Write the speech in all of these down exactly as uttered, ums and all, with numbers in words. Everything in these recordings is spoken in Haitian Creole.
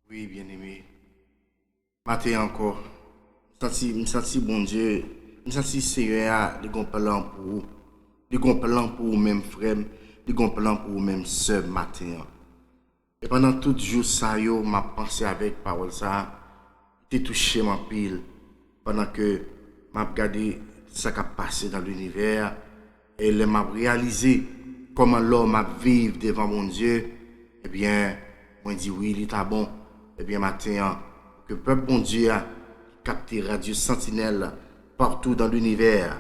Wi, byeneme. Maten ankò, m santi, m santi Bondye, m santi Seyè a, li gon plan pou ou. Li gon plan pou ou menm, frè m. Li gon plan pou ou menm, sè m, maten an. E pandan tout jou sa yo, m ap panse avèk pawòl sa a, li te touche m anpil. Pandan ke m ap gade sa k ap pase nan linivè a, e lè m ap reyalize kòman lòm ap viv devan Bondye, ebyen, mwen di wi, li ta bon, ebyen, maten an, pou ke pèp Bondye a, ki kapte radyo Santinèl patou dan linivè a,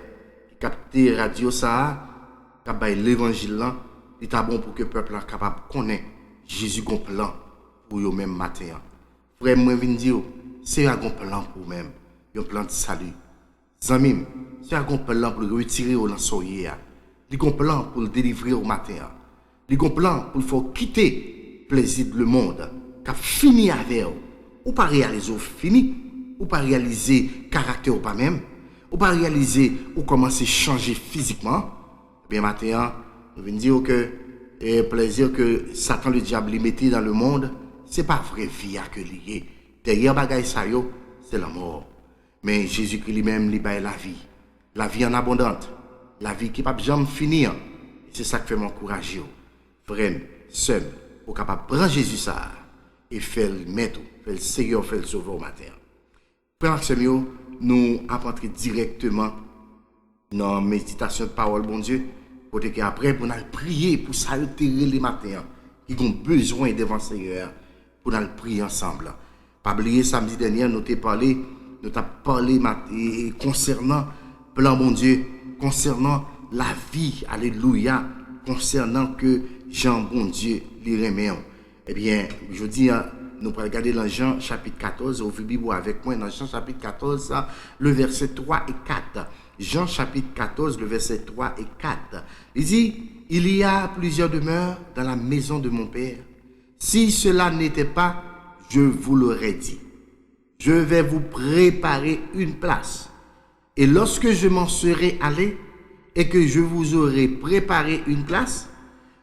ki kapte radyo sa a, k ap bay levanjil lan, li ta bon pou ke pèp la kapab konnen Jezi gon plan pou yo menm maten an. Frè m, mwen vin di w, Seyè a gon plan pou ou menm, yon plan de sali. Zanmi m, Seyè a gon plan pou l retire w nan sa w ye a. Li gon plan pou l delivre w maten an. Li gon plan pou l fè w kite plezi de lemonn k ap fini avè w. Ou pa reyalize w fini. Ou pa reyalize karaktè w pa menm. Ou pa reyalize ou kòmanse chanje fizikman. Ebyen, maten an, nou vin di w ke e plezi ke Satan ledyab li mete nan lemonn, se pa vrè vi a ke li ye. Dèyè bagay sa yo, se lanmò. Men Jezikri li menm, li bay lavi. Lavi an abondant. Lavi ki p ap janm fini an. E se sa k fè m ankouraje w. Frè m, sè m, pou w kapab pran Jezi sa a e fè l mèt ou, fè l Seyè w, fè l Sovè w maten an. Frè m ak sè m yo, nou ap antre dirèkteman nan meditasyon pawòl Bondye, kote ke apre pou n al priye pou sa yo te rele maten an, ki gon bezwen devan Seyè a, pou n al priye ansanm. Pa bliye, samdi dènye, nou te pale, nou t ap pale mat-, e, e, konsènan plan Bondye, konsènan lavi, alelouya, konsènan ke jan Bondye li renmen w. Ebyen, jodi a, nou pral gade nan Jan chapit katòz, ouvri Bib ou avèk mwen nan Jan chapit katòz, le verset trois et quatre. Jan chapit katòz, le verset trois et quatre. Li di, Il y a plusieurs demeures dans la maison de mon Père. Si cela n'était pas, je vous l'aurais dit. Je vais vous préparer une place. Et lorsque je m'en serai allé et que je vous aurai préparé une place,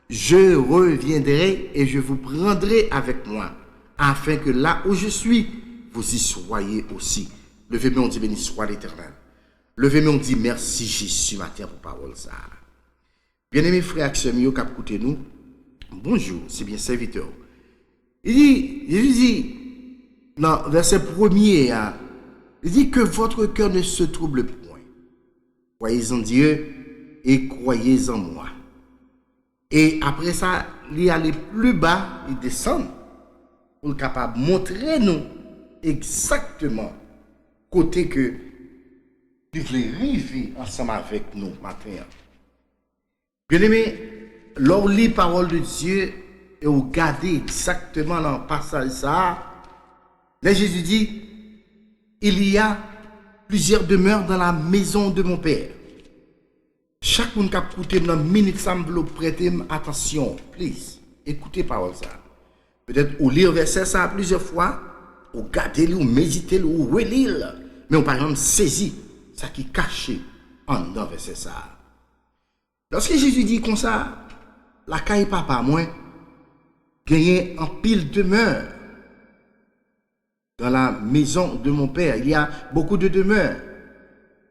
je reviendrai et je vous prendrai avec moi, afin que là où je suis, vous y soyez aussi. Leve men w, di, Beni swa Letènèl. Leve men w, di, Mèsi Jezi maten pou pawòl sa a. Byeneme frè ak sè m yo k ap koute nou, bonjou, se byen sèvitè w. Li di, Jezi di, nan vèsè premye a, li di, Que votre cœur ne se trouble point. Croyez en Dieu et croyez en moi. E apre sa, li ale pli ba, li desann, pou l kapab montre nou egzakteman kote ke li vle rive ansanm avèk nou maten an. Byeneme, lè w li pawòl de Dye e w gade egzakteman nan pasaj sa a, lè Jezi di, Il y a plusieurs demeures dans la maison de mon Père. Chak moun k ap koute m nan minit sa, m vle w prete m atansyon, please. Ekoute pawòl sa. Petèt ou li vèsè sa plizyè fwa, ou gade li, ou medite li, ou reli l, men ou pa janm sezi sa ki kache anndan vèsè sa. Lòske Jezi di konsa, lakay Papa mwen genyen anpil demè. Dans la maison de mon Père, il y a beaucoup de demeures.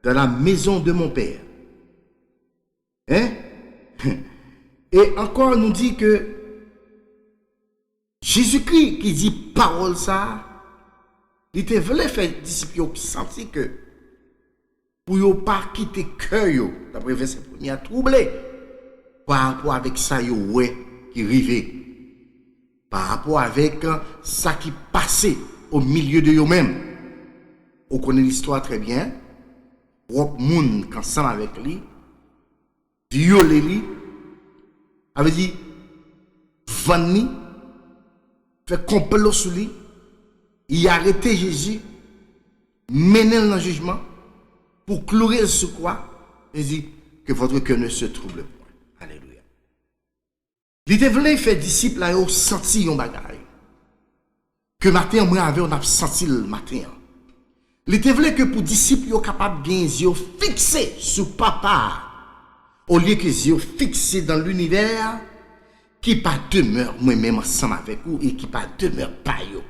Dans la maison de mon Père. Hein? E ankò, nou di ke Jezikri ki di pawòl sa a, li te vle fè disip yo santi ke pou yo pa kite kè yo, dapre vèsè premye a, twouble pa rapò avèk sa yo wè ki rive, pa rapò avèk sa ki pase o milye de yo menm. Ou konnen listwa trè byen, pwòp moun k ansanm avèk li vyole li, sa vle di, vann li, fè konplo sou li, y arete Jezi, mennen l nan jijman, pou kloure l sou kwa, Jezi, Que votre cœur ne se trouble point. Alelouya. Li te vle fè disip la yo santi yon bagay. Ke maten an, mwen avè w, n ap santi l maten an. Li te vle ke pou disip yo kapab gen zye yo fikse sou Papa a, olye ke zye yo fikse nan linivè a, ki pa demè mwen menm ansanm avèk ou e ki pa demè pa yo.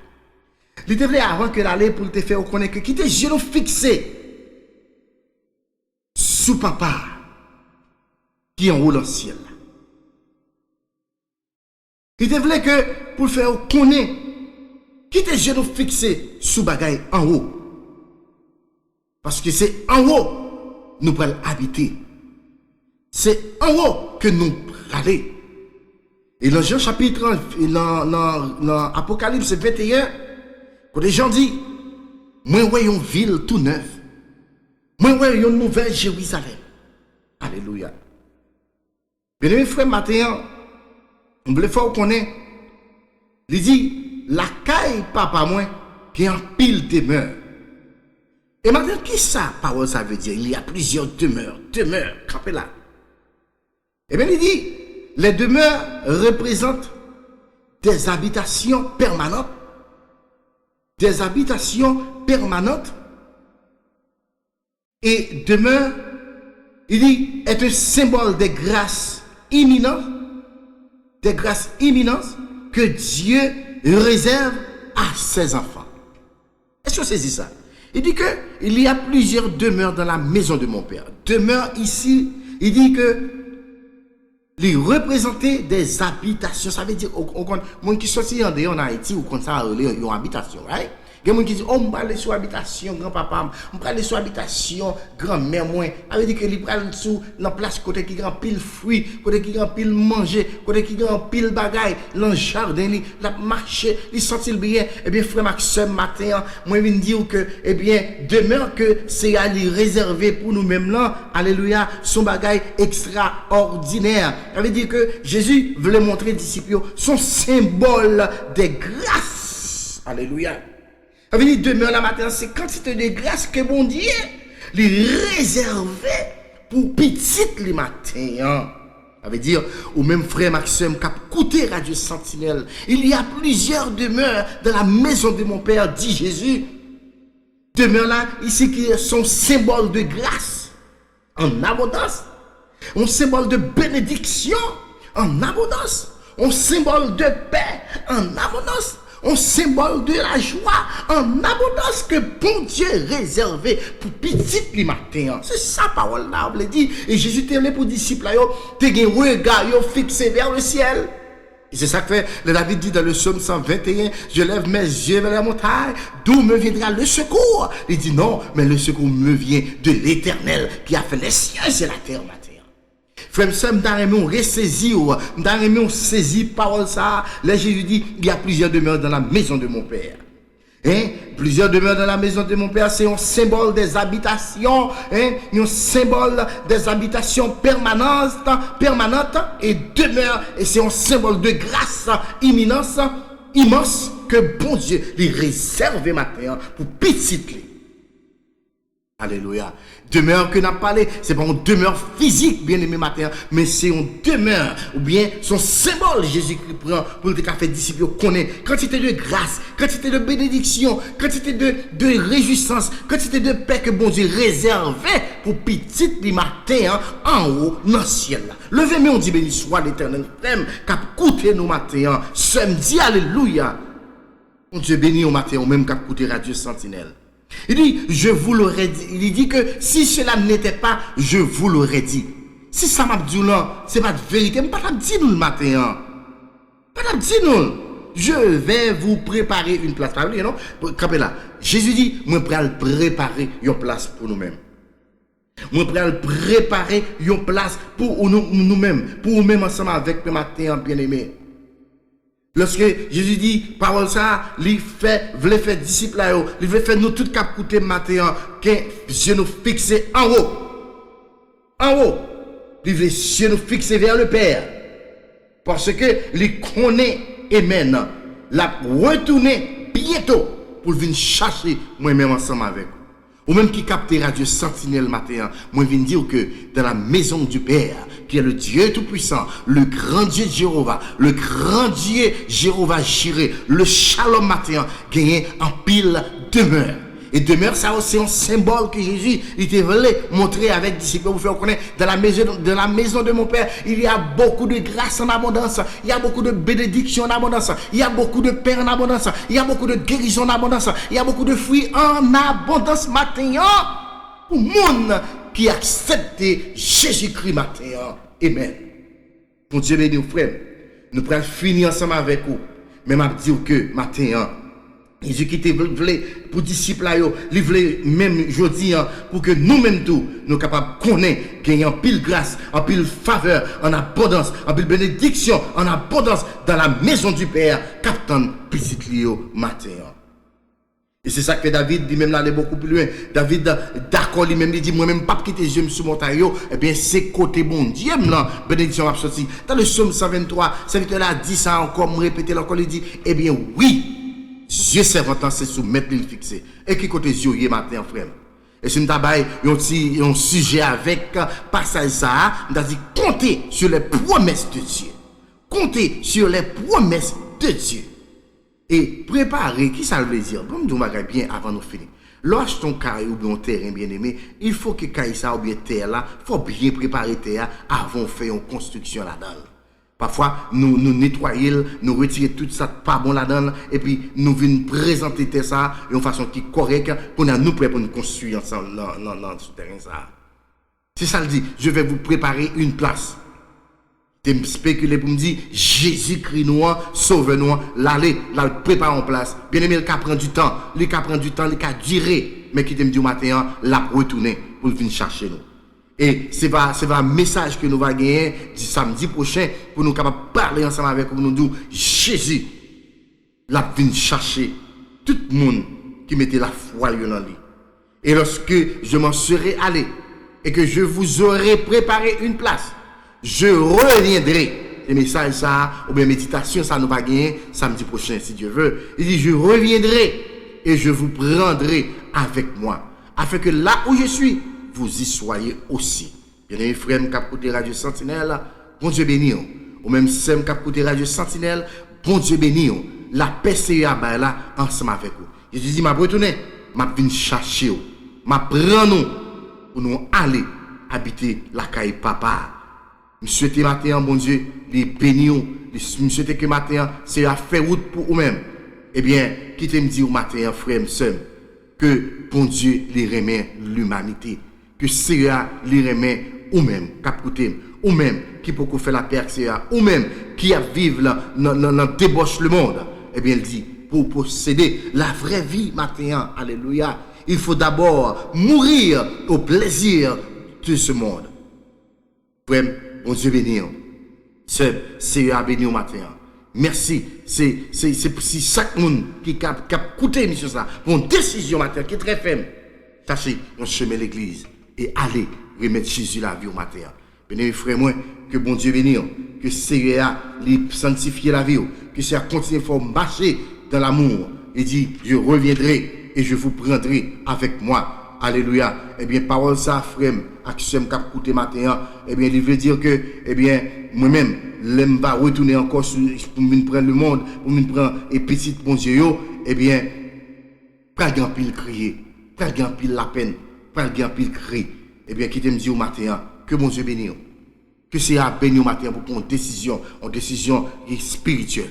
Li te vle avan ke l ale pou l te fè w konnen ke kite je nou fikse sou Papa ki anwo nan syèl la. Li te vle ke pou l fè w konnen kite je nou fikse sou bagay anwo. Paske se anwo nou pral abite. Se anwo ke nou prale. E nan Jan chapit, nan, nan, nan Apokalips venteyen, kote Jan di, mwen wè yon vil tou nèf. Mwen wè yon nouvèl Jerizalèm. Alelouya. Byeneme frè m, maten an, m vle fè w konnen, li di, lakay Papa mwen gen anpil demè. E maten, kisa pawòl sa vle di? Il y a plusieurs demeures. Demeure, kanpe la. Ebyen, li di, les demeures représentent des habitations permanentes. Des habitations permanentes. Et demeure, il dit, est un symbole des grâces imminentes, des grâces imminentes que Dieu réserve à ses enfants. Èske w sezi sa? Li di ke il y a plusieurs demeures dans la maison de mon père. Demeure ici, li di ke li reprezante des habitations. Sa vle di, ou, ou konn, moun ki soti andeyò an Ayiti, ou konn sa rele yon abitasyon, right? Gen moun ki di, o, m prale sou abitasyon granpapa m, m prale sou abitasyon granmè mwen. Sa vle di ke li pral sou, nan plas kote ki gen anpil fwi, kote ki gen anpil manje, kote ki gen anpil bagay, nan jaden li, l ap mache, li santi l byen. Ebyen, frè m ak sè m, maten an, mwen vin di w ke, ebyen, demè ke Seyè a li rezève pou nou menm lan, alelouya, se yon bagay ekstraòdinè. Sa vle di ke Jezi vle montre disip yo, se yon senbòl de gras. Alelouya. Sa vle di demè la maten an, se kantite de gras ke Bondye li rezève pou pitit li maten an. Sa vle di, ou menm frè m ak sè m k ap koute Radyo Santinèl, il y a plusieurs demeures dans la maison de mon Père, dit Jésus. Demè la, isi ki se yon senbòl de gras an abondans, yon senbòl de benediksyon an abondans, yon senbòl de pè an abondans, yon senbòl de lajwa an abondans ke Bondye rezève pou pitit li maten an. Se sa pawòl la vle di. E Jezi te vle pou disip la yo te gen rega yo fikse vè le syèl. E se sa k fè, lè David di dans le psaume cent vingt et un, je lève mes yeux vers la montagne, d'où me viendra le secours? Li di non, mais le secours me vient de l'Éternel qui a fait les cieux et la terre maten an. Frè m, sè m, m ta renmen w resezi w, m ta renmen w sezi pawòl sa a, lè Jezi di, il y a plusieurs demeures dans la maison de mon Père. Hein? Plusieurs demeures dans la maison de mon Père, se yon senbòl des habitations, hein? Yon senbòl des habitations permanentes, permanentes et demeures, e se yon senbòl de gras, iminans, imans ke Bondye li rezève maten an pou pitit li. Alelouya. Demè ke n ap pale, se pa yon demè fizik, byeneme, maten an, men se yon demè, oubyen se yon senbòl Jezikri pran pou l te ka fè disip yo konnen kantite de gras, kantite de benediksyon, kantite de, de rejwisans, kantite de pè ke Bondye rezève pou pitit li maten an anwo nan syèl la. Leve men w, di, beni swa Letènèl, frè m k ap koute nou maten an, sè m, di alelouya. Bondye beni w maten an, ou menm k ap koute Radyo Santinèl. Il dit, je vous l'aurais dit, li di ke si cela n'était pas, je vous l'aurais dit. Si sa m ap di w lan, se pa t verite, m pa t ap di nou l maten an. M pa t ap di nou l. Je vais vous préparer une place. Pa bliye non. Kanpe la. Jezi di, mwen pral prepare yon plas pou nou menm. Mwen pral prepare yon plas pou ou, nou, nou menm, pou ou menm ansanm avèk mwen maten an, byeneme. Lòske Jezi di pawòl sa a, li fè, vle fè disip la yo, li vle fè nou tout k ap koute m maten an, ke zye nou fikse anwo. Anwo. Li vle zye nou fikse vè le Pè. Paske li konnen, amen, l ap retounen byento pou l vin chache mwen menm ansanm avèk ou. Ou menm ki kapte Radyo Santinèl maten an, mwen vin di w ke dans la maison du Père, qui est le Dieu Tout-Puissant, le grand Dieu Jéhovah, le grand Dieu Jéhovah Jireh, le Shalom maten an, genyen anpil demè. E demè sa yo se yon senbòl ke Jezi li te vle montre avèk disip yo pou fè yo konnen dans la maison, dans la maison de mon Père, il y a beaucoup de grâce en abondance, il y a beaucoup de bénédiction en abondance, il y a beaucoup de paix en abondance, il y a beaucoup de guérison en abondance, il y a beaucoup de fruits en abondance maten an pou moun ki aksepte Jezikri maten an. Amen. Bondye beni w, frè m. Nou pral fini ansanm avèk ou. Men m ap di w ke maten an, Jezi ki te vle pou disip la yo, li vle menm jodi an, pou ke nou menm tou, nou kapab konnen gen anpil gras, anpil favè an abondans, anpil benediksyon an abondans dans la maison du Père k ap tann pitit li yo maten an. E se sa k fè David, li menm, l ale bokou pli lwen. David dakò, li menm, li di, mwen menm, m p ap kite zye m sou montay yo. Ebyen, se kote Bondye m nan, benediksyon ap soti. Dans le psaume cent vingt-trois, sèvitè la di sa ankò, m repete l ankò, li di, ebyen, wi, zye sèvant lan, se sou Mèt li l fikse. E ki kote zye w ye maten an, frè m? E si m ta bay yon ti, yon sijè avèk pasaj sa a, m ta di, comptez sur les promesses de Dieu. Comptez sur les promesses de Dieu. E prepare, ki sa l vle di? Bon, m di yon bagay byen avan nou fini. Lè w achte yon kay oubyen yon tèren, byeneme, il faut que kay sa oubyen tè la, fò w byen prepare tè a avan w fè yon konstriksyon ladan l. Pafwa, nou, nou netwaye l, nou retire tout sa k pa bon ladan l, epi nou vin prezante tè sa yon fason ki kòrèk, kounye a nou prè pou n konstwi ansanm nan, nan, nan, sou tèren sa a. Se sa l di, je vais vous préparer une place. Te m spekile pou m di, Jezikri nou an, Sovè nou an, l ale, l al prepare yon plas. Byeneme, l ka pran du tan, li ka pran du tan, li ka dire. Men kite m di w maten an, l ap retounen pou l vin chache nou. E se va, se va mesaj ke nou va genyen di samdi pwochen pou nou kapab pale ansanm avèk ou, pou nou di w, Jezi, l ap vin chache tout moun ki mete lafwa yo nan li. Et lorsque je m'en serai allé, et que je vous aurai préparé une place, je reviendrai. Se mesaj sa a, oubyen meditasyon sa a nou va genyen samdi pwochen, si Dieu veut. Il dit, je reviendrai et je vous prendrai avec moi, afin que là où je suis, vous y soyez aussi. Byeneme frè m k ap koute Radyo Santinèl, Bondye beni w. Ou menm sè m k ap koute Radyo Santinèl, Bondye beni w. Lapè Seyè a bay la ansanm avèk ou. Jezi di, m ap retounen, m ap vin chache w. M ap pran nou pou nou ale abite lakay Papa a. M swete maten an, Bondye, li beni w. Li, m swete ke maten an, Seyè a fè wout pou ou menm. Ebyen, kite m di w maten an, frè m, sè m, ke Bondye, li renmen limanite. Ke Seyè a, li renmen ou menm k ap koute m, ou menm ki poko fè lapè ak Seyè a, ou menm ki ap viv nan, nan, nan, nan debòch lemonn, ebyen, l di, pou w posede la vraie vie maten an, alelouya, il faut d'abord mourir au plaisir de ce monde. Frè m, Bondye beni w. Sè m, Seyè a beni w maten an. Mèsi. Se, se, se, si chak moun ki k ap, k ap koute emisyon sa a pran yon desizyon maten an ki trè fèm, chache yon chemen legliz e ale remèt Jezi lavi w maten an. Byeneme frè mwen, ke Bondye beni w, ke Seyè a li sanntifye lavi w, ke Seyè a kontinye fè w mache dans l'amour. Li di, je reviendrai et je vous prendrai avec moi. Alelouya. Ebyen, pawòl sa, frè m ak sè m k ap koute maten an, ebyen, li vle di ke, ebyen, mwen menm, lè m va retounen ankò sou, pou m vin pran lemonn, pou m vin pran e pitit Bondye yo, ebyen, pral gen anpil kriye, pral gen anpil lapenn, pral gen anpil kri. Ebyen, kite m di w maten an, ke Bondye beni w. Ke Seyè a beni w maten an pou w pran yon desizyon, yon desizyon espirityèl.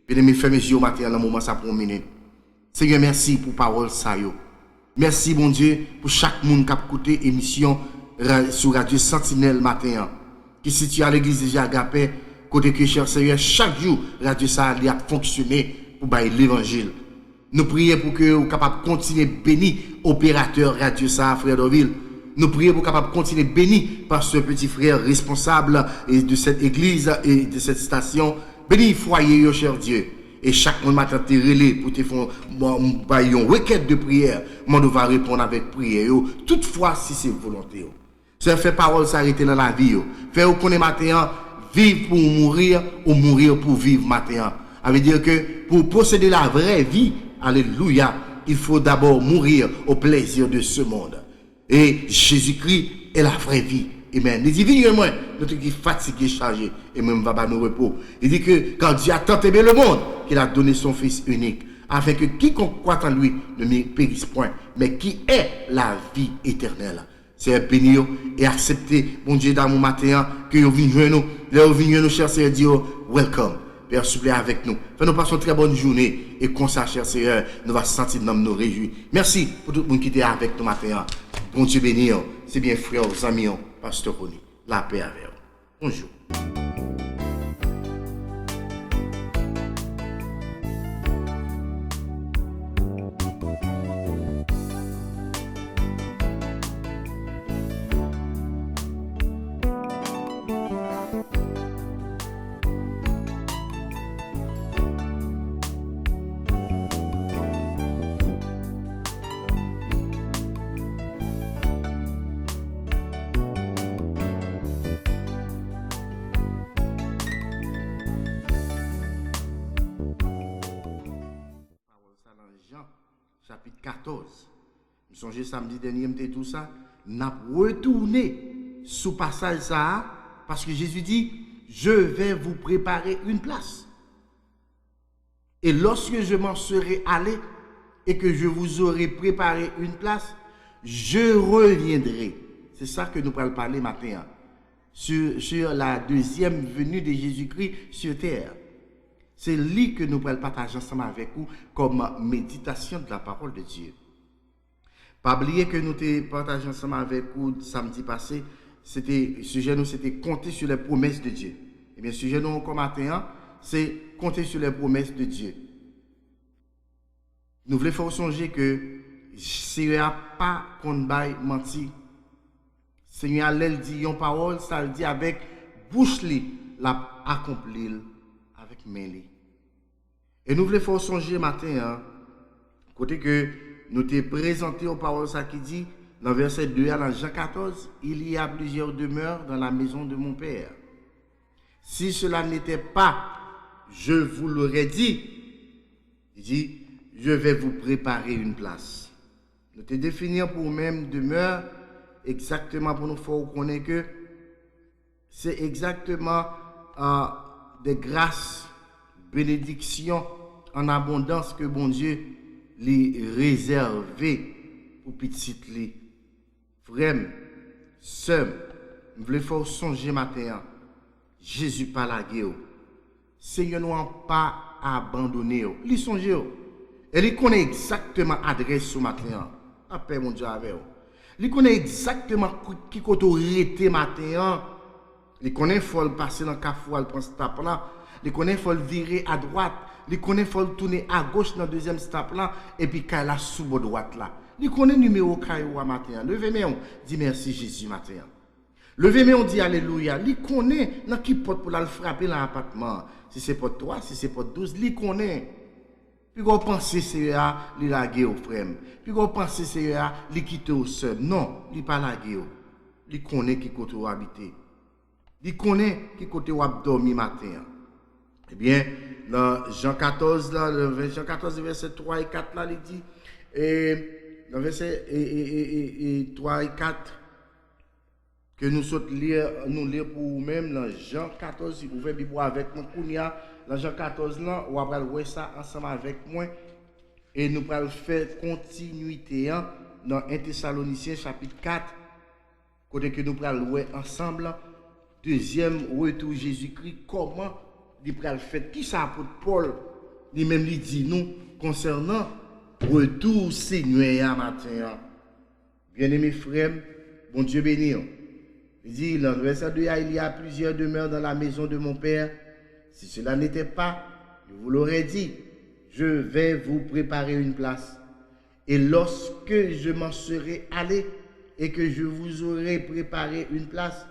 Byeneme, fèmen je w maten an nan moman sa pou yon minit. Senyè, mèsi pou pawòl sa yo. Mèsi, Bondye, pou chak moun k ap koute emisyon ra-, sou Radyo Santinèl maten an, ki sitiye a Legliz Deje Agape, kote ke, chè Senyè, chak jou, radyo sa a, li ap fonksyone pou bay levanjil. Nou priye pou ke ou kapab kontinye beni operatè radyo sa a, frè Dorvil. Nou priye pou w kapab kontinye beni pastè Petit Frère, responsable de cette église et de cette station. Beni fwaye yo, chè Dye. E chak moun maten te rele pou te fè yon, bay yon rekèt de priyè, Bondye va reponn avèk priyè yo, toutfwa si se volonte w. Senyè, fè pawòl sa rete nan lavi yo. Fè yo konnen maten an, vivre pour mourir ou mourir pour vivre maten an. Sa vle di ke pou posede la vraie vie, alelouya, il faut d'abord mourir au plaisir de ce monde. Et Jésus-Christ est la vraie vie. Amen. Li di, vin jwenn mwen, nou tout ki fatige, chaje, e mwen m va ba nou repo. Li di ke, car Dieu a tant aimé le monde qu'il a donné son Fils unique, Afin que quiconque croit en lui ne mi- périsse point, mais qui ait la vie éternelle. Seyè, beni yo e aksepte, Bondye damou, maten an, ke yo vin jwenn ou. Lè yo vin jwenn ou, chè Seyè, di yo, welcome. Pè, souple avèk nou. Fè nou pase yon trè bòn jounen. E konsa, chè Seyè, nou va santi nanm nou rejwi. Mèsi pou tout moun ki te avèk nou maten an. Bondye beni yo. Se byen frè w, zanmi w, Pastè Rony. Lapè avè w. Bonjou. Pawòl sa nan Jan, chapit katòz. M sonje samdi dènye m te di w sa, n ap retounen sou pasaj sa a, paske Jezi di, je vais vous préparer une place. Et lorsque je m'en serai allé et que je vous aurai préparé une place, je reviendrai. Se sa ke nou pral pale maten an. Sur, sur la deuxième venue de Jésus-Christ sur terre. Se li ke nou pral pataje ansanm avèk ou kòm meditasyon de la parole de Dieu. Pa bliye ke nou te pataje ansanm avèk ou samdi pase, se te, sijè nou se te compter sur les promesses de Dieu. Ebyen, sijè nou ankò maten an, se compter sur les promesses de Dieu. Nou vle fè w sonje ke Seyè a pa konn bay manti. Seyè a, lè l di yon pawòl, sa l di avèk bouch li, l ap akonpli l avèk men li. E nou vle fè w sonje maten an, kote ke nou te prezante yon pawòl sa ki di, nan vèsè de a, nan Jan katòz, il y a plusieurs demeures dans la maison de mon Père. Si cela n'était pas, je vous l'aurais dit. Li di, je vais vous préparer une place. Nou te defini an pou ou menm demè, egzakteman pou nou fè w konnen ke se egzakteman, euh, de gras, benediksyon an abondans ke Bondye li rezève pou pitit li. Frè m, sè m, m vle fè w sonje maten an, Jezi pa lage w. Seyè nou an pa abandone w. Li sonje w. E li konnen egzakteman adrès ou maten an. Lapè Bondye avè w. Li konnen egzakteman ki, ki kote w rete maten an. Li konnen fò l pase nan kafou al pran stap la. Li konnen fò l vire adwat. Li konnen fò l tounen agoch nan dezyèm stap la, epi kay la sou bò dwat la. Li konnen nimewo kay ou a maten an. Leve men w, di mèsi Jezi maten an. Leve men w, di alelouya. Li konnen nan ki pòt pou l al frape nan apatman an. Si se pòt twa, si se pòt douz, li konnen. Piga w panse Seyè a, li lage w, frè m. Piga w panse Seyè a, li kite w sè. Non, li pa lage w. Li konnen ki kote w abite. Li konnen ki kote w ap dòmi maten an. Ebyen, nan Jan katòz la, nan Jan katòz, vèsè twa e kat la, li di, e, nan vèsè, e, e, e, e, e, twa e kat, ke nou sot li, nou li pou ou menm nan Jan katòz, ouvè Bib ou avèk mwen kounye a, nan Jan katòz lan, w ap pral wè sa ansanm avèk mwen, e nou pral fè kontinwite an nan en Tesalonisyen chapit kat, kote ke nou pral wè ansanm dezyèm retou Jezikri, kòman li pral fèt, kisa apot Pòl li menm li di nou konsènan retou Senyè a maten an. Byeneme frè m, Bondye beni w. Li di, nan vèsè de a, il y a plusieurs demeures dans la maison de mon Père. Si cela n'était pas, je vous l'aurais dit, je vais vous préparer une place. Et lorsque je m'en serai allé et que je vous aurai préparé une place,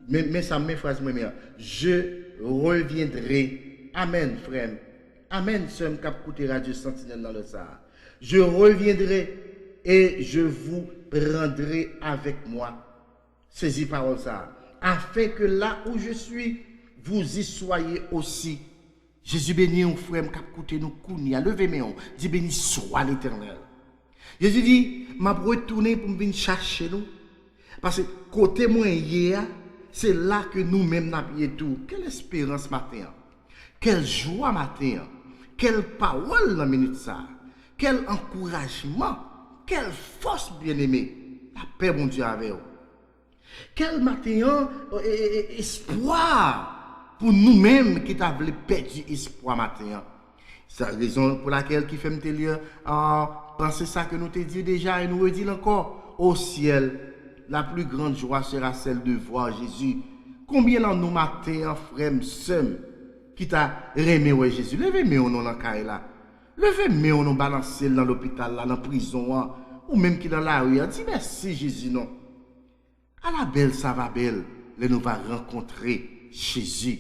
men, men sa, men fraz mwen, men, je reviendrai. Amèn, frè m. Amèn, sè m k ap koute Radyo Santinèl nan lè sa a. Je reviendrai et je vous prendrai avec moi. Sezi pawòl sa a. Afin que là où je suis, vous y soyez aussi. Jezi beni w, frè m k ap koute nou kounye a. Leve men w, di, béni soit l'Éternel. Jezi di, m ap retounen pou m vin chache nou. Paske kote mwen ye a, se la ke nou menm n ap ye tou. Kèl esperans maten an! Kèl jwa maten an! Kèl pawòl nan minit sa a! Kèl ankourajman! Kèl fòs, byeneme! Lapè Bondye avè w. Kèl maten an, e, e, e, espwa pou nou menm ki ta vle pèdi espwa maten an. Sa rezon pou lakèl ki fè m te li, a, panse sa ke nou te di deja e nou redi l ankò. O syèl, la plus grande joie sera celle de voir Jésus. Konbyen nan nou maten an, frè m, sè m, ki ta renmen wè Jezi? Leve men w non nan kay la. Leve men w non, balanse l nan lopital la, nan prizon an, ou menm ki nan lari a, di mèsi Jezi non. Ala bèl sa va bèl lè nou va rankontre Jezi.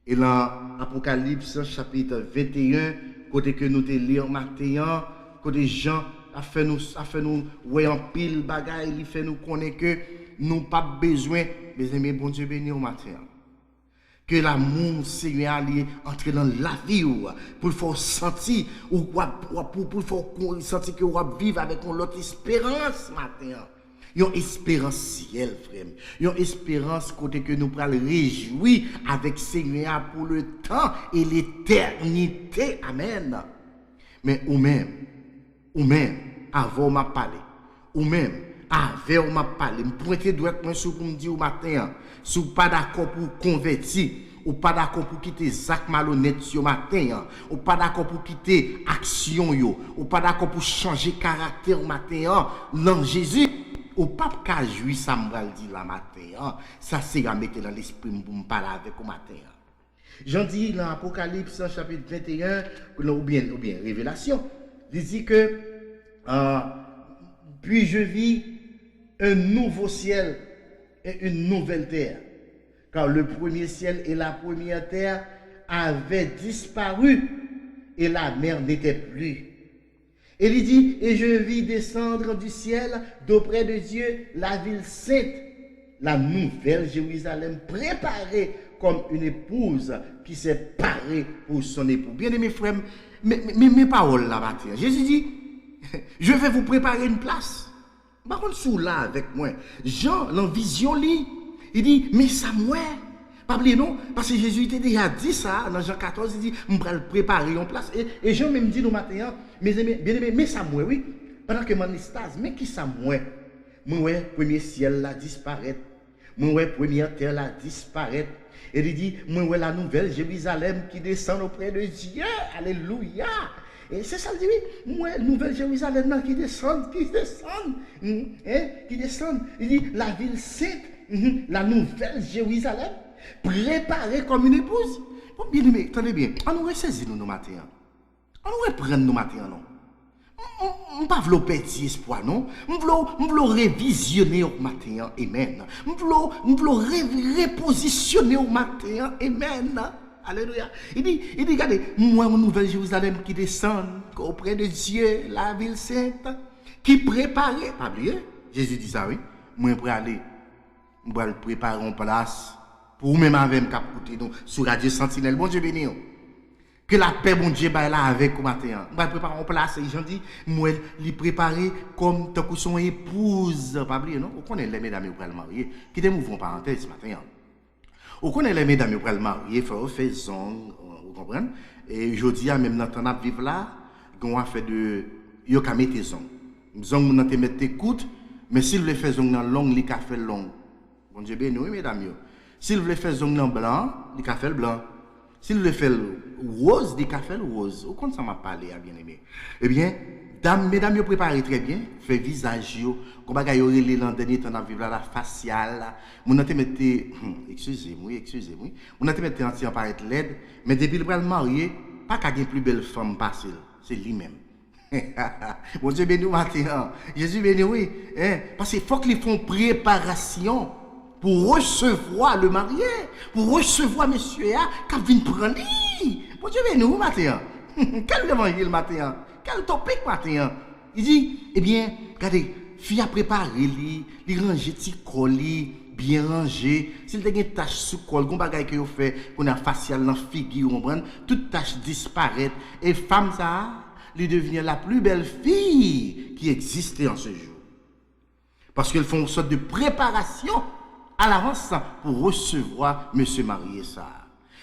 E lan Apokalips chapit venteyen, kote ke nou te li an maten an, kote Jan ap fè nou, ap fè nou wè anpil bagay, li fè nou konnen ke nou p ap bezwen, mezanmi, Bondye beni w maten an. Ke lamou Senyè a li antre nan lavi w, pou l fè w santi ou w ap, w ap, pou, pou l fè w kon- santi ke w ap viv avèk yon lòt esperans maten an. Yon esperans syèl, frè m. Yon esperans kote ke nou pral rejwi avèk Senyè a pou le tan e letènite. Amèn. Men ou menm, ou menm, avè w m ap pale. Ou menm, avè w m ap pale. M pwente dwèt mwen sou pou m di w maten an, si w pa dakò pou w konvèti, ou pa dakò pou w kite zak malonèt yo maten an, ou pa dakò pou w kite aksyon yo, ou pa dakò pou w chanje karaktè w maten an nan Jezi, ou p ap ka jwi sa m pral di la maten an. Sa Senyè a mete nan lespri m pou m pale avèk ou maten an. Jan di nan Apokalips chapit venteyen, oubyen, oubyen Revelasyon, li di ke, euh, puis je vis un nouveau ciel et une nouvelle terre, car le premier ciel et la première terre avaient disparu, et la mer n'était plus. Et li di, et je vis descendre du ciel d'auprès de Dieu la ville sainte, la nouvelle Jérusalem, préparée comme une épouse qui s'est parée pour son époux. Byeneme frè m, men, men, men pawòl la maten an. Jezi di, je vais vous préparer une place. M pa konn si w la avèk mwen. Jan, nan vizyon li, li di, men sa m wè. Pa bliye non, paske Jezi te deja di sa nan Jan katòz, li di, m pral prepare yon plas. E, e Jan menm di nou maten an, mezanmi, byeneme, men sa m wè, wi. Pandan ke m ann estaz, men ki sa m wè. Mwen wè premye syèl la disparèt. Mwen wè premyè tè la disparèt. E li di, mwen wè la nouvèl Jerizalèm ki desann oprè de Dye. Alelouya! E se sa l di, wi. Mwen wè nouvèl Jerizalèm nan ki desann, ki desann, hmm, hein, ki desann. Li di, la vil sent, mhm, la nouvèl Jerizalèm, prepare kòm yon epouz. Bon, byeneme, tande byen. Ann nou resezi nou, nou maten an. Ann nou reprann nou maten an, non. M, m, m pa vle w pèdi espwa, non. M vle w, m vle w revizyone w maten an, amen. M vle w, m vle w re, repozisyone w maten an, amen. Alelouya. Li di, li di, gade, m wè yon nouvèl Jerizalèm ki desann oprè de Dye, la vil sent, ki prepare. Pa bliye, Jezi di sa, wi. Mwen prale, m pral prepare yon plas pou ou menm avè m k ap koute nou sou Radyo Santinèl. Bondye beni w. Ke lapè Bondye bay la avèk ou maten an. M pral prepare yon plas, e Jan di, m wè li prepare kòm tankou se yon epouz. Pa bliye non, ou konnen lè medam yo pral marye. Kite m ouvri yon parantèz maten an. Ou konnen lè medam yo pral marye, fò yo fè zong, ou konprann? E jodi a, menm nan tan n ap viv la, gen yon afè de, yo ka mete zong. Zong moun nan te mèt te kout, men si l vle fè zong nan long, li ka fè l long. Bondye beni w, wi, medam yo. Si l vle fè zong nan blan, li ka fè l blan. Si l vle fè l woz, li ka fè l woz. Ou konn sa m ap pale a, byeneme. Ebyen, dam, medam yo prepare trè byen, fè vizaj yo. Gon bagay yo rele nan dènye tan n ap viv la, la fasyal. Moun nan te mèt te, hmm, eskize m, wi, eskize m, wi. Moun nan te mèt te an ti jan parèt lèd, men depi l pral marye, pa ka gen pli bèl fanm pase l. Se li menm. Bondye beni w maten an. Jezi beni w, wi. Hein? Paske fòk li fè yon preparasyon pou resevwa le marye, pou resevwa mesye a k ap vin pran li. Bondye beni w maten an. Kèl levanjil maten an. Kèl topik maten an. Li di, ebyen, gade, fi a prepare li, li ranje ti kò li, byen ranje. Si l te gen tach sou kò l, gon bagay ke yo fè, kounye a fasyal nan figi, ou konprann, tout tach disparèt. E fanm sa a, li devyen la pli bèl fi ki egziste an se jou. Paske l fè yon sòt de preparasyon alavans pou resevwa mesye marye sa a.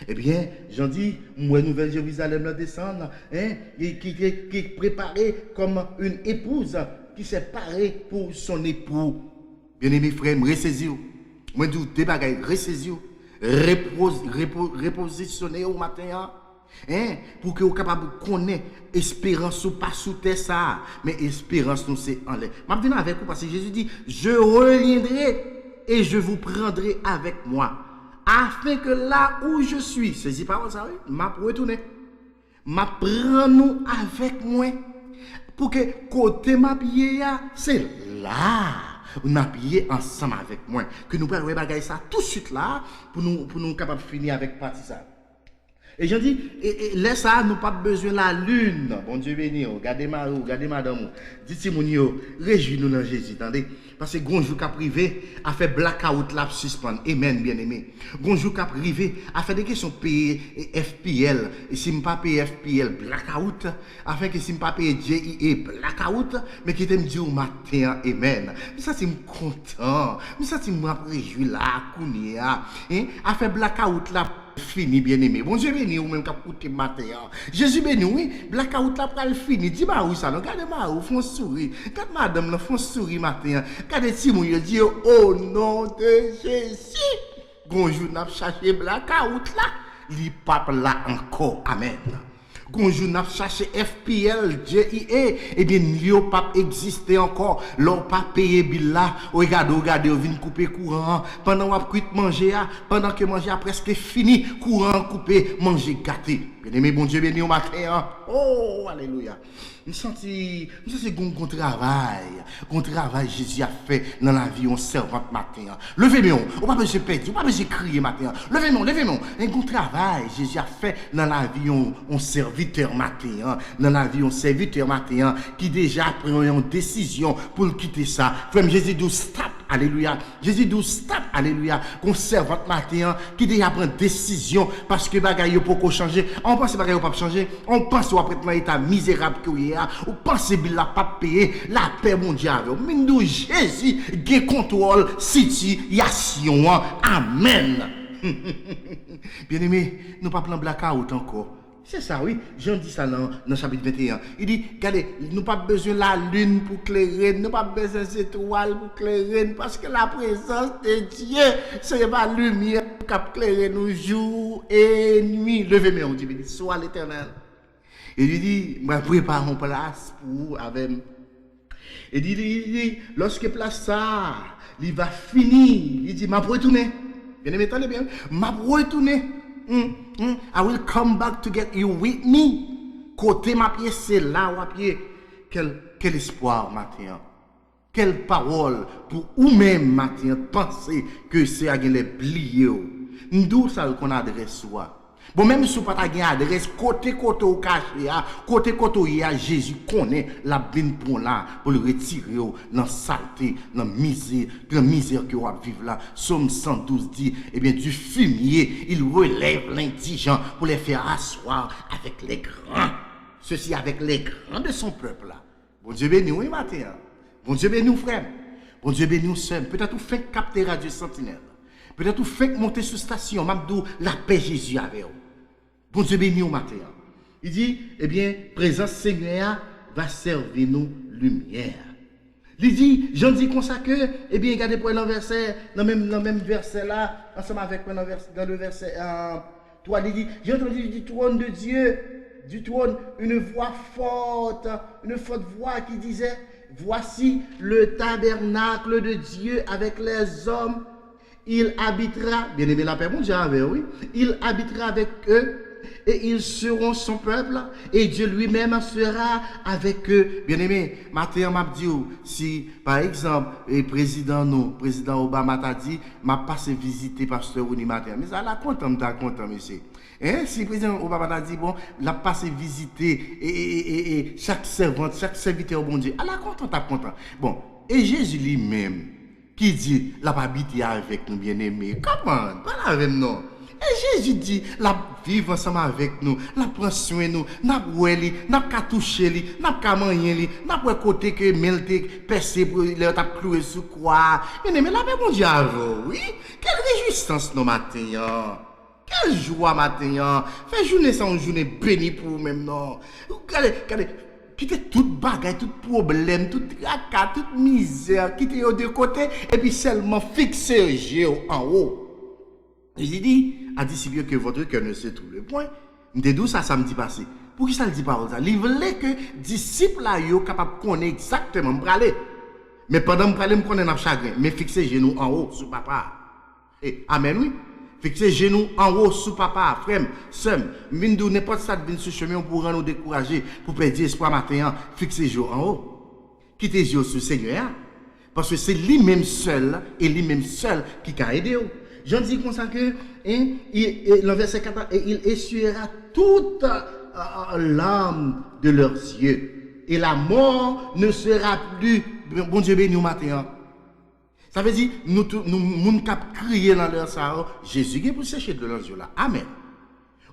Ebyen, jan di, m wè nouvèl Jerizalèm nan desann, en, ki, ki, ki, ki prepare comme une épouse qui s'est parée pour son époux. Byeneme frè m, resezi w. Mwen di w de bagay, resezi w. Repoz, repo, repozisyone w maten an. En, pou ke w kapab konnen esperans ou pa sou tè sa a, men esperans nou se anlè. M ap vin avèk ou paske Jezi di, je reviendrai et je vous prendrai avec moi, afin que là où je suis, sezi pawòl sa wi, m ap retounen. M ap pran nou avèk mwen. Pou ke kote m ap ye a, se la n ap ye ansanm avèk mwen. Ke nou pral wè bagay sa tousuit la, pou nou, pou nou kapab fini avèk pati sa. E jan di, e, e, lè sa a, nou p ap bezwen lalin. Bondye beni w. Gade mari w, gade madanm ou. Di timoun yo, rejwi nou nan Jezi, tande. Paske gon jou k ap rive, afè blakawout la ap sispann. Amen, byeneme. Gon jou k ap rive, afè de kesyon peye, e, F P L. E si m pa peye F P L, blakawout. Afè ke si m pa peye J E A, blakawout. Men kite m di w maten an, amen. M santi m kontan. M santi m ap rejwi la, kounye a. En? Afè blakawout la fini, byeneme. Bondye beni ou menm k ap koute m maten an. Jezi beni w, wi. Blakawout la pral fini. Di mari w sa non. Gade mari w, fè yon souri. Gade madanm nan, fè yon souri maten an. Gade timoun yo, di yo, o non de Jezi. Gon jou n ap chache blakawout la. Li p ap la ankò. Amèn. Gon jou n ap chache F P L, J E A, ebyen, li yo p ap egziste ankò. Lè w pa peye bil la, w gade, w gade, yo vin koupe kouran an. Pandan w ap kwit manje a, pandan ke manje a prèske fini, kouran an koupe, manje gate. Byeneme, Bondye beni w maten an. Oh, alelouya. M santi, m santi gon, gon travay. Gon travay Jezi ap fè nan lavi yon sèvant maten an. Leve men w. Ou pa bezwen pèdi, ou pa bezwen kriye maten an. Leve men w, leve men w. Gen yon travay Jezi ap fè nan lavi yon, yon sèvitè maten an. Nan lavi yon sèvitè maten an ki deja pran yon desizyon pou l kite sa. Frè m, Jezi di w stop. Alelouya. Jezi di w stop. Alelouya. Gon sèvant maten an ki deja pran desizyon paske bagay yo poko chanje. An w panse bagay yo p ap chanje? An w panse w ap ret nan eta mizerab ke w ye a? Ou panse bil la p ap peye? Lapè Bondye avè w. Men di w Jezi gen kontwòl sitiyasyon an. Amèn. Byeneme, nou p ap nan blakawout ankò. Se sa wi, Jan di sa nan, nan chapit venteyen an. Li di, gade, nou p ap bezwen lalin pou klere n, nou p ap bezwen zetwal pou klere n, paske laprezans de Dye, se pa limyè k ap klere nou jou e nwi. Leve men w, di, beni swa Letènèl. E li di, mwen prepare yon plas pou ou avè m. E li, li, li, lòske plas sa a, li va fini, li di, m ap retounen. Byeneme, tande byen, m ap retounen. Mm, mm, I will come back to get you with me. Kote m ap ye, se la w ap ye. Quel, quel espoir maten an. Quelle parole pou ou menm maten an panse ke se a genlè bliye w. M di w sa l konn adrès ou a. Bon, menm si w pa ta gen adrès, kote, kote w kache a, kote, kote w ye a, Jezi konnen l ap vin pran w la pou l retire w nan salte, nan mizè, nan mizè ke w ap viv la. Sòm san douz di, ebyen, du fumier, il relève l'indigent pour les faire asseoir avec les grands. Ceci avec les grands de son peuple. Bondye beni w wi maten an. Bondye beni w frè m. Bondye beni w sè m. Petèt ou fenk kapte radyo Santinèl. Petèt ou fenk monte sou stasyon. M ap di w lapè Jezi avè w. Bondye beni w maten an. Li di, ebyen, prezans Senyè a va sèvi nou limyè. Li di, Jan di konsa ke, ebyen, gade pou nan vèsè, nan menm, nan menm vèsè la, ansanm avèk mwen nan vèsè, dans le verset, euh, trois, li di, j'ai entendu du trône de Dieu, du trône, une voix forte, une forte voix qui disait, voici le tabernacle de Dieu avec les hommes, il habitera, byeneme, lapè Bondye avè w, wi, il habitera avec eux, et ils seront son peuple, et Dieu lui-même sera avec eux. Byeneme, maten an m ap di w, si, pa egzanp, e prezidan nou, prezidan Obama ta di, m ap pase vizite pastè Rony maten an. Men sa la kontan, m ta kontan, mesye. En, si prezidan Obama ta di, bon, l ap pase vizite, e, e, e, e, e, chak sèvant, chak sèvitè Bondye. Ala kontan, t ap kontan. Bon, e Jezi li menm, ki di l ap abite avèk nou, byeneme. Kòman? Pale avè m non. E Jezi di l ap viv ansanm avèk nou, l ap pran swen nou, n ap wè li, n ap ka touche li, n ap ka manyen li, n ap wè kote ke men l te pèse pou lè yo t ap klouwe l sou kwa a. Byeneme, lapè Bondye avè w, wi. Kèl rejwisans nan maten an! Bèl jou a maten an. Fè jounen sa yon jounen beni pou ou menm non. Gade, gade, kite tout bagay, tout pwoblèm, tout traka, tout mizè, kite yo de kote, epi sèlman fikse je w anwo. Jésus dit à disciples que votre cœur ne se trouble point. M te di w sa samdi pase. Poukisa l di pawòl sa? Li vle ke disip la yo kapab konnen egzakteman m prale. Men pandan m prale, m konnen n ap chagren. Men fikse je nou anwo sou Papa a. E, amèn, wi. Fikse je nou anwo sou Papa a, frè m, sè m. M vin di w, nenpòt sa k vin sou chemen w pou rann ou dekouraje, pou pèdi espwa maten an, fikse je w anwo. Kite je w sou Senyè a. Paske se li menm sèl, e li menm sèl ki ka ede w. Jan di konsa ke, en, i- e, nan vèsè kat la, et il essuiera toute euh, larme de leurs yeux. Et la mort ne sera plus. Bondye beni w maten an. Sa vle di, nou tou, nou, moun k ap kriye nan lè sa yo, Jezi gen pou seche dlo nan zye w la. Amèn.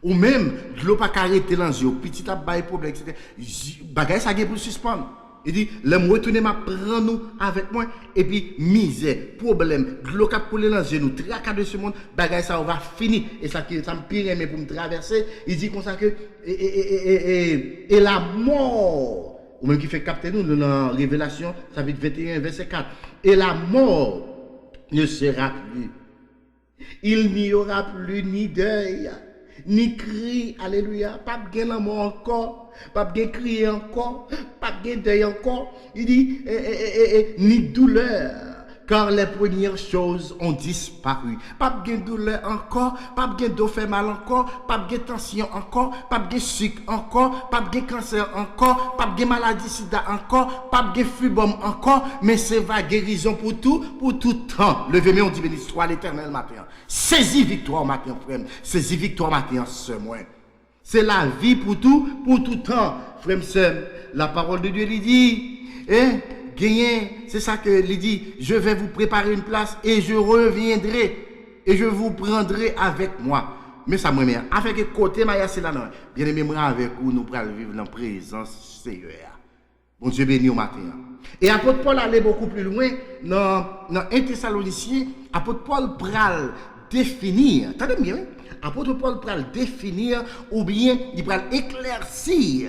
Ou menm, dlo pa ka rete nan zye w, pitit ap bay pwoblèm, etsetera. Zi- Bagay sa gen pou sispann. Li di, lè m retounen, m ap pran nou avèk mwen, epi mizè, pwoblèm, dlo k ap koule nan zye nou, traka de se mond, bagay sa yo va fini. E sa ki sa m pi renmen pou m travèse, li di konsa ke, e, e, e, e, e, e, e la mort, ou menm ki fèk kapte nou, nou nan Revelasyon, chapit venteyen, vèsè kat. Et la mort ne sera plus. Il n'y aura plus ni deuil, ni cri. Alelouya. P ap gen lanmò ankò. P ap gen kriye ankò. P ap gen dèy ankò. Li di, e, e, e, e, e, ni douleur. Car les premières choses ont disparu. P ap gen doulè ankò, p ap gen do fè mal ankò, p ap gen tansyon ankò, p ap gen sik ankò, p ap gen kansè ankò, p ap gen maladi sida ankò, p ap gen fibòm ankò, men se va gerizon pou tou, pou tout tan. Leve men w, di, beni swa Letènèl maten an. Sezi viktwa w maten an, frè m. Sezi viktwa w maten an, sè mwen. Se lavi pou tou, pou tout tan, frè m, sè m. La parole de Dieu li di, e genyen, se sa ke li di, je vais vous préparer une place et je reviendrai et je vous prendrai avec moi. Men sa m renmen an. Afin que kote m a ye a, se la nan. Byeneme, mwen avèk ou, nou pral viv nan prezans Seyè a. Bondye beni w maten an. E apot Pòl ale bokou pli lwen nan, nan en Tesalonisyen, apot Pòl pral defini, tande m byen, wi. Apot Pòl pral defini oubyen li pral eklèsi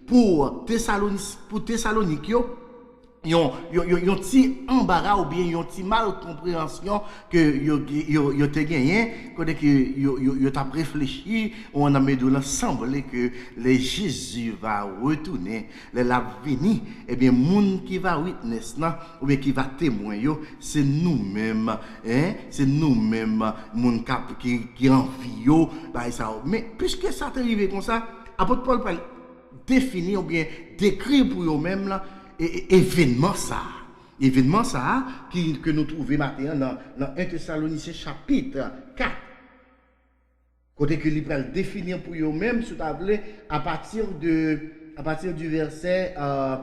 pou Tesalonis, pou Tesalonik yo, yon, yon, yon, yon ti anbara oubyen yon ti mal konpreyansyon ke yo, yo, yo te genyen, kote ke yo, yo, yo t ap reflechi, ou an nan medou lan sanble ke lè Jezi va retounen, lè l ap vini, ebyen, moun ki va witness lan, oubyen ki va temwen yo, se nou menm, en, se nou menm, moun k ap, ki, ki anvi yo, bagay sa yo. Men, piske sa te rive konsa, apot Pòl pral defini oubyen dekri pou yo menm lan, e, e, evenman sa a. Evenman sa a ki, ke nou twouve maten an nan, nan en Tesalonisyen chapit kat. Kote ke li pral defini pou yo menm, si w ta vle, apati de, apati du vèsè, euh,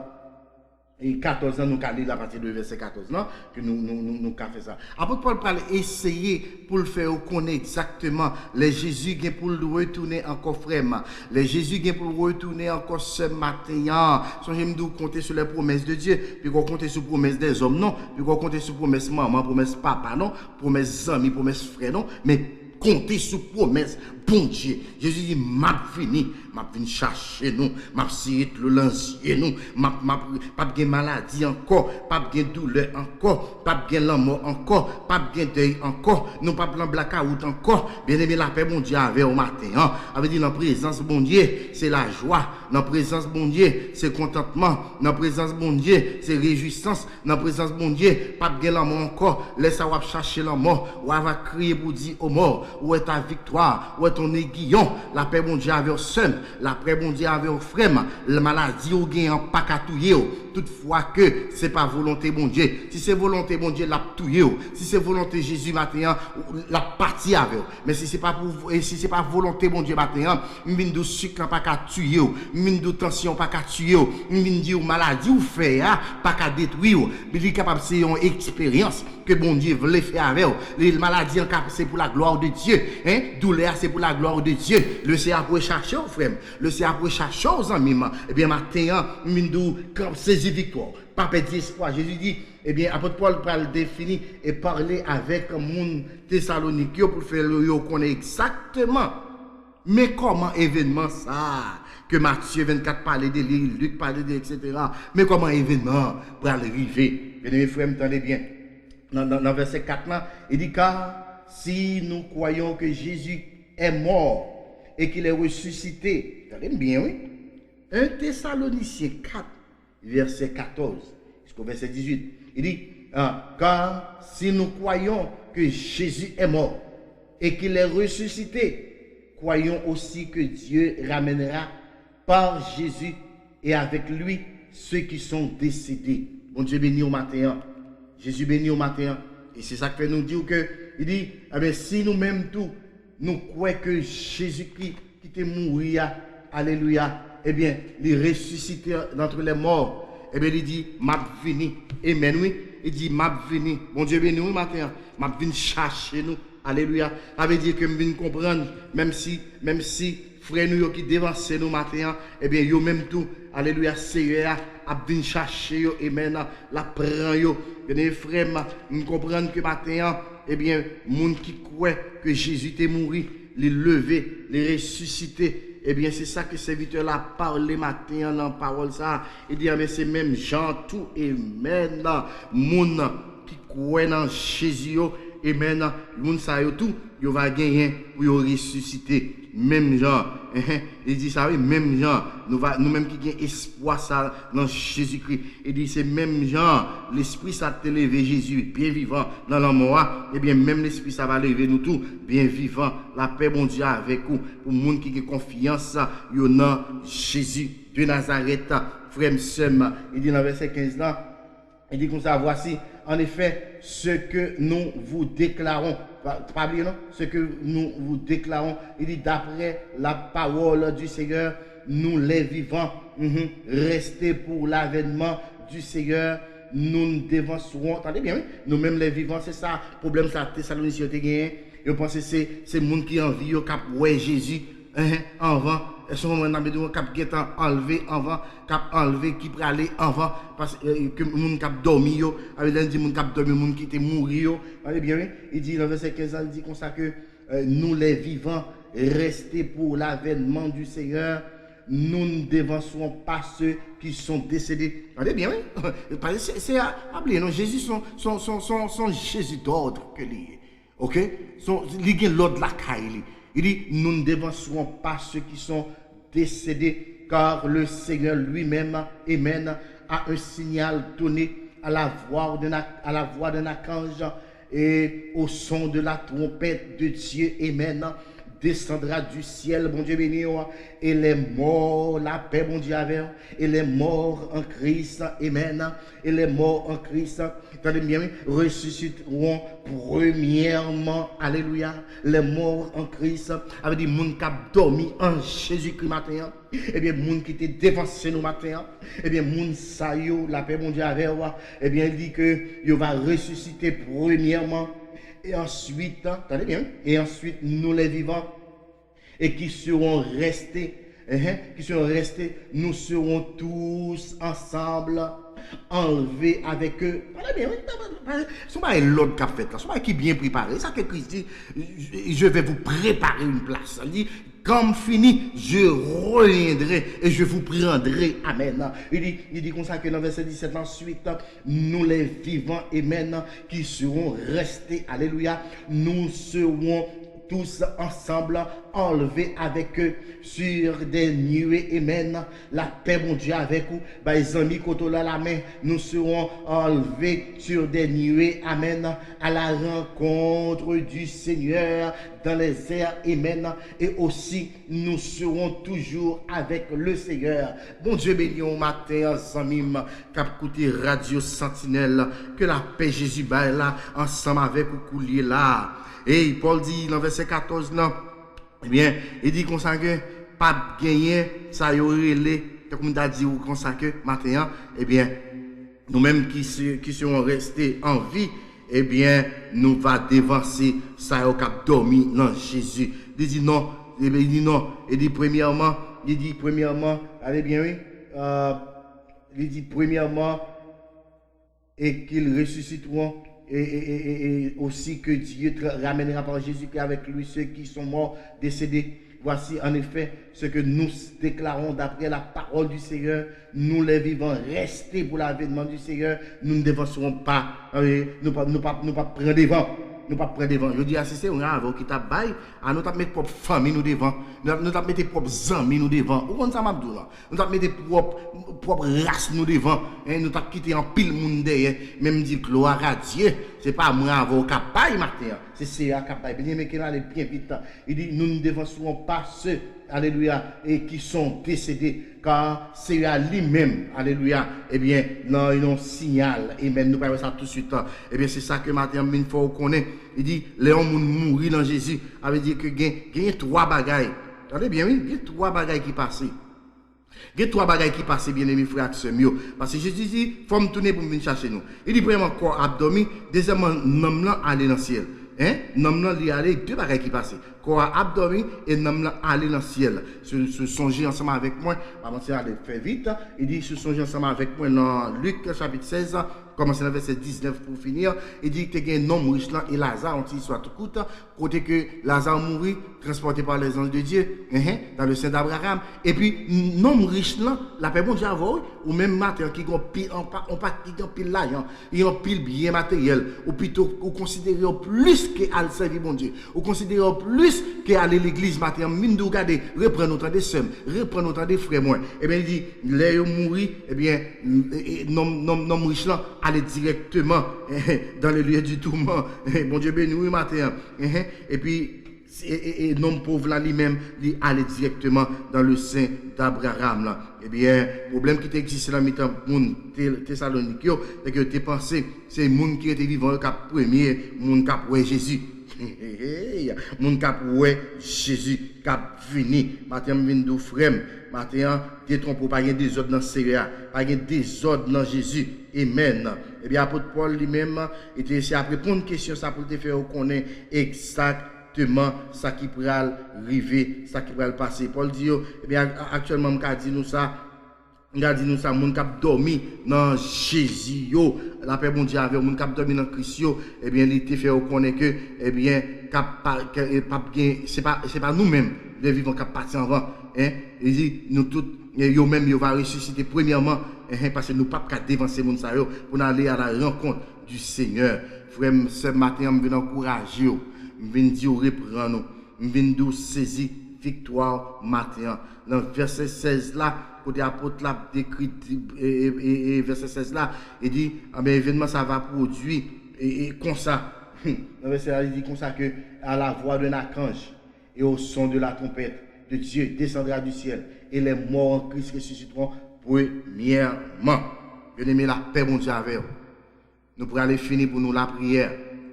e katòz lan, nou ka li l apati de vèsè katòz lan, ke nou, nou, nou, nou ka fè sa. Apot Pòl pral eseye pou l fè yo konnen egzakteman lè Jezi gen pou l retounen ankò, frè m. Lè Jezi gen pou l retounen ankò, sè m, maten an. Sonje m di w, comptez sur les promesses de Dieu. Piko w konte sou pwomès dèzòm, non. Piko w konte sou pwomès manman, pwomès papa, non. Pwomès zanmi, pwomès frè, non. Men konte sou pwomès Bondye. Jezi di, m ap vini, m ap vin chache nou, m ap siye dlo nan zye nou, m ap, m ap, p ap gen maladi ankò, p ap gen doulè ankò, p ap gen lanmò ankò, p ap gen dèy ankò, nou p ap nan blakawout ankò. Byeneme, lapè Bondye avè w maten an. Sa vle di nan prezans Bondye, se lajwa. Nan prezans Bondye, se kontantman. Nan prezans Bondye, se rejwisans. Nan prezans Bondye, p ap gen lanmò ankò. Lè sa w ap chache lanmò, w a va kriye pou di, O mò, où est ta victoire? Où est ton aiguillon? Lapè Bondye avè w, sè m. Lapè Bondye avè w, frè m. Maladi ou gen an pa ka touye w. Toutfwa ke se pa volonte Bondye. Si se volonte Bondye, l ap touye w. Si se volonte Jezi maten an, l ap pati avè w. Men si se pa pou, e si se pa volonte Bondye maten an, m vin di w sik lan pa ka tiye w. M vin di w tansyon pa ka tiye w. M vin di w maladi w fè a pa ka detwi w. Men li kapab se yon eksperyans ke Bondye vle fè avè w. Li, maladi an ka, se pou la glwa de Dye. Dye. Hein? Doulè a se pou la glwa de Dye. Le Seyè ap rechache w, frè m. Le Seyè ap rechache w, zanmi m. Ebyen, maten an, m vin di w, kanpe, sezi viktwa w. Pa pèdi espwa. Jezi di, ebyen, apot Pòl pral defini e pale avèk moun Tesalonik yo pou l fè yo konnen egzakteman men kòman evènman sa a ke Matye vennkat pale de li, Lik pale de, et cetera. Men kòman evènman an pral rive. Byeneme frè m, tande byen. Nan, nan, nan vèsè kat lan, li di, car si nous croyons que Jésus est mort et qu'il est ressuscité, tande m byen, wi. En Tesalonisyen kat, vèsè katòz, jisko vèsè dizuit. Li di, ah, car si nous croyons que Jésus est mort et qu'il est ressuscité, croyons aussi que Dieu ramènera par Jésus et avec lui ceux qui sont décédés. Bondye beni w maten an. Jezi beni w maten an. E se sa k fè nou di w ke, li di, ebyen, si nou menm tou, nou kwè ke Jezikri ki te mouri a, alelouya, ebyen, li resisite d'entre les morts, ebyen, li di, m ap vini. Amen, wi. Li di, m ap vini. Bondye beni w, wi, maten an. M ap vin chache nou. Alelouya. Sa vle di ke m vin konprann, menm si, menm si frè nou yo ki devanse nou maten an, ebyen, yo menm tou, alelouya, Seyè a ap vin chache yo, amen, l ap pran yo. Byeneme frè m, m konprann ke maten an, ebyen, moun ki kwè ke Jezi te mouri, li leve, li resisite, ebyen, se sa ke sèvitè la pale maten an nan pawòl sa a. Li di, ebyen, se menm jan tou, amen, moun ki kwè nan Jezi yo, amen, moun sa yo tou, yo va genyen pou yo resisite. Menm jan, enhen, li di sa wi, menm jan, nou va, nou menm ki gen espwa sa nan Jezikri. Li di se menm jan Lespri sa te leve Jezi byen vivan nan lanmò a, ebyen, menm Lespri sa va leve nou tou byen vivan. Lapè Bondye avèk ou, pou moun ki gen konfyans yo nan Jezi de Nazarèt. Frè m, sè m, li di nan vèsè kenz lan, li di konsa, voici, en effet, ce que nous vous déclarons. Pa, pa bliye non, ce que nous vous déclarons, li di, d'après la parole du Seigneur, nous les vivants, mhm, restés pour l'avènement du Seigneur, nous ne devancerons. Tande byen, wi. Nou menm lè vivan, se sa, pwoblèm sa Tesalonisyen yo te genyen. Yo panse se, se moun ki an vi yo k ap wè Jezi, enhen, anvan. Èske w konprann sa m vle di w, k ap gentan anlve anvan, k ap anlve, ki prale anvan, paske, eh, ke moun k ap dòmi yo, sa vle di moun k ap dòmi, moun ki te mouri yo. Tande byen, wi. Li di nan vèsè kenz lan, li di konsa ke, eh, nous les vivants, restés pour l'avènement du Seigneur, nous ne devancerons pas ceux qui sont décédés. Tande byen, wi. Paske se, se, pa bliye non, Jezi se yon, se yon, se yon, se yon, se yon Jezi dòd ke li ye. Oke? Se yon, li gen lòd lakay li. Li di, nous ne devancerons pas ceux qui sont décédés, car le Seigneur lui-même, amen, a un signal donné à la voix d'un, à la voix d'un archange et au son de la trompette de Dieu, amen, descendra du ciel, Bondye beni w, et les morts, lapè Bondye avè w, et les morts en Christ, amen, et les morts en Christ, tande m byen, wi, ressusciteront premièrement, alelouya, les morts en Christ, sa vle di moun k ap dòmi an Jezikri maten an, ebyen, moun ki te devanse nou maten an, ebyen, moun sa yo, lapè Bondye avè w, ebyen, li di ke yo va resisite premyèman, et ensuite, tande byen, et ensuite, nous les vivants, et qui seront restés, hein, qui seront restés, nous serons tous ensemble enlevés avec eux. Tande byen, wi, se yon bagay lòd k ap fèt la, se yon bagay ki byen prepare. Sa ke Kris di, je vais vous préparer une place. Li di, quand m fini, je reviendrai et je vous prendrai. Amen. Li di, li di konsa ke nan vèsè disèt la, ensuite, nous les vivants, amen, qui serons restés, alléluia, nous serons tous ensemble enlevés avec eux sur des nuées, amen. Lapè Bondye avèk ou, bay zanmi kote w la lamen, nous serons enlevés sur des nuées, amen, à la rencontre du Seigneur dans les airs, amen, et aussi nous serons toujours avec le Seigneur. Bondye beni w maten an, zanmi m k ap koute Radyo Santinèl, ke lapè Jezi bay la ansanm avèk ou koulye la. Ey, Pòl di nan vèsè katòz lan, ebyen, li di konsa ke p ap genyen sa yo rele, tankou m ta di w konsa ke maten an, ebyen, nou menm ki se, qui serons restés en vie, Ebyen, nou va devanse sa yo k ap dòmi nan Jezi. Li di non, li di non. Li di premyèman, li di premyèman, gade byen wi, euh, li di premyèman, et qu'ils ressusciteront, et, et, et, et, et aussi que Dieu tra- ramènera par Jésus-Christ avec lui ceux qui sont morts, décédés. Voici en effet ce que nous déclarons d'après la parole du Seigneur, nous les vivants restés pour l'avènement du Seigneur, nous ne devancerons pas, euh, nou pa, nou pa, nou pa pran devan, nou pa pran devan. Jodi a, si se mwen avè w ki t ap bay, a nou t ap met pwòp fanmi nou devan, nou t ap, nou t ap mete pwòp zanmi nou devan. Ou konn sa m ap di w lan? Nou t ap mete pwòp, pwòp ras nou devan, en, nou t ap kite anpil moun dèyè. Men m di, gloire à Dieu, se pa mwen avè w k ap bay maten an, se Seyè a k ap bay. Byeneme, ke n ale byen vit. Li di, nous ne devancerons pas ceux, alelouya, et qui sont décédés, car Seyè a li menm, alelouya, ebyen, nan yon siyal, amen, nou pral wè sa tousuit. Ebyen, se sa ke maten an m vin fè w konnen. Li di, lè yon moun mouri nan Jezi, sa vle di ke gen, gen twa bagay. Tande byen, wi, gen twa bagay ki pase. Gen twa bagay ki pase, byeneme frè ak sè m yo. Paske Jezi di, fò m tounen pou m vin chache nou. Li di, premyèman, kò a ap dòmi, dezyèmman, nanm lan ale nan syèl. En? Nanm lan, li ale, de bagay ki pase. Kò a ap dòmi e nanm lan ale nan syèl. Si, si w sonje ansanm avèk mwen, pa manti, ale fè vit. Li di, si w sonje ansanm avèk mwen nan Lik, chapit sèz, kòmanse nan vèsè diznèf pou fini, li di, te gen nonm rich lan e Laza, yon ti istwa tou kout, kote ke Laza mouri, transpòte pa lèzanj de Dye, enhen, dans le sein d'Abraham. Epi, nonm rich lan, lapè Bondye avè w, wi, ou menm maten an ki gen anpil, anpa, anpa, ki gen anpil lajan, e anpil byen materyèl, ou pito, ou konsidere w plis ke al sèvi Bondye, ou konsidere w plis ke ale legliz maten an, m vin di w, gade, reprann ou tande sè m, reprann ou tande frè mwen. Ebyen, li di, lè yo mouri, ebyen, e, e, nonm, nonm, nonm rich lan ale dirèkteman dans le lieu du tourment. Bondye beni w wi maten an. Epi, e, e, e nonm pòv la li menm, li ale dirèkteman dans le sein d'Abraham la. Ebyen, pwoblèm ki te egziste nan mitan moun Te-, Tesalonik yo, se ke yo te panse se moun ki rete vivan yo k ap premye moun k ap wè Jezi. Moun k ap wè Jezi k ap vini. Maten an, m vin di w, frè m, maten an, detwonpe w, pa gen dezòd nan Seyè a, pa gen dezòd nan Jezi. Amen. Ebyen, apot Pòl li menm, li te eseye ap reponn kesyon sa pou l te fè yo konnen egzakteman sa ki pral rive, sa ki pral pase. Pòl di yo, ebyen, ak-, aktyèlman, m ka di nou sa, m ka di nou sa, moun k ap dòmi nan Jezi yo, lapè Bondye avè w, moun k ap dòmi nan Kris yo, ebyen, li te fè yo konnen ke, ebyen, k ap pa, ke, e, p ap gen, se pa, se pa nou menm, lè vivan k ap pati anvan, en, li di, nou tout, e, yo menm, yo va resisite premyèman, en, paske nou p ap ka devanse moun sa yo pou n ale à la rencontre du Seigneur. Frè m, sè m, maten an, m vin ankouraje w, m vin di w reprann ou. M vin di w sezi viktwa w maten an. Nan vèsè sèz la, kote apot la ap dekri, e, e, e, e vèsè sèz la, li di, anben, evènman sa va pwodui, e, e konsa. Nan vèsè la, li di konsa ke, à la voix d'un archange et au son de la trompette de Dieu descendra du ciel, et les morts en Christ ressusciteront premièrement. Byeneme, lapè Bondye avè w. Nou prale fini pou nou lapriyè.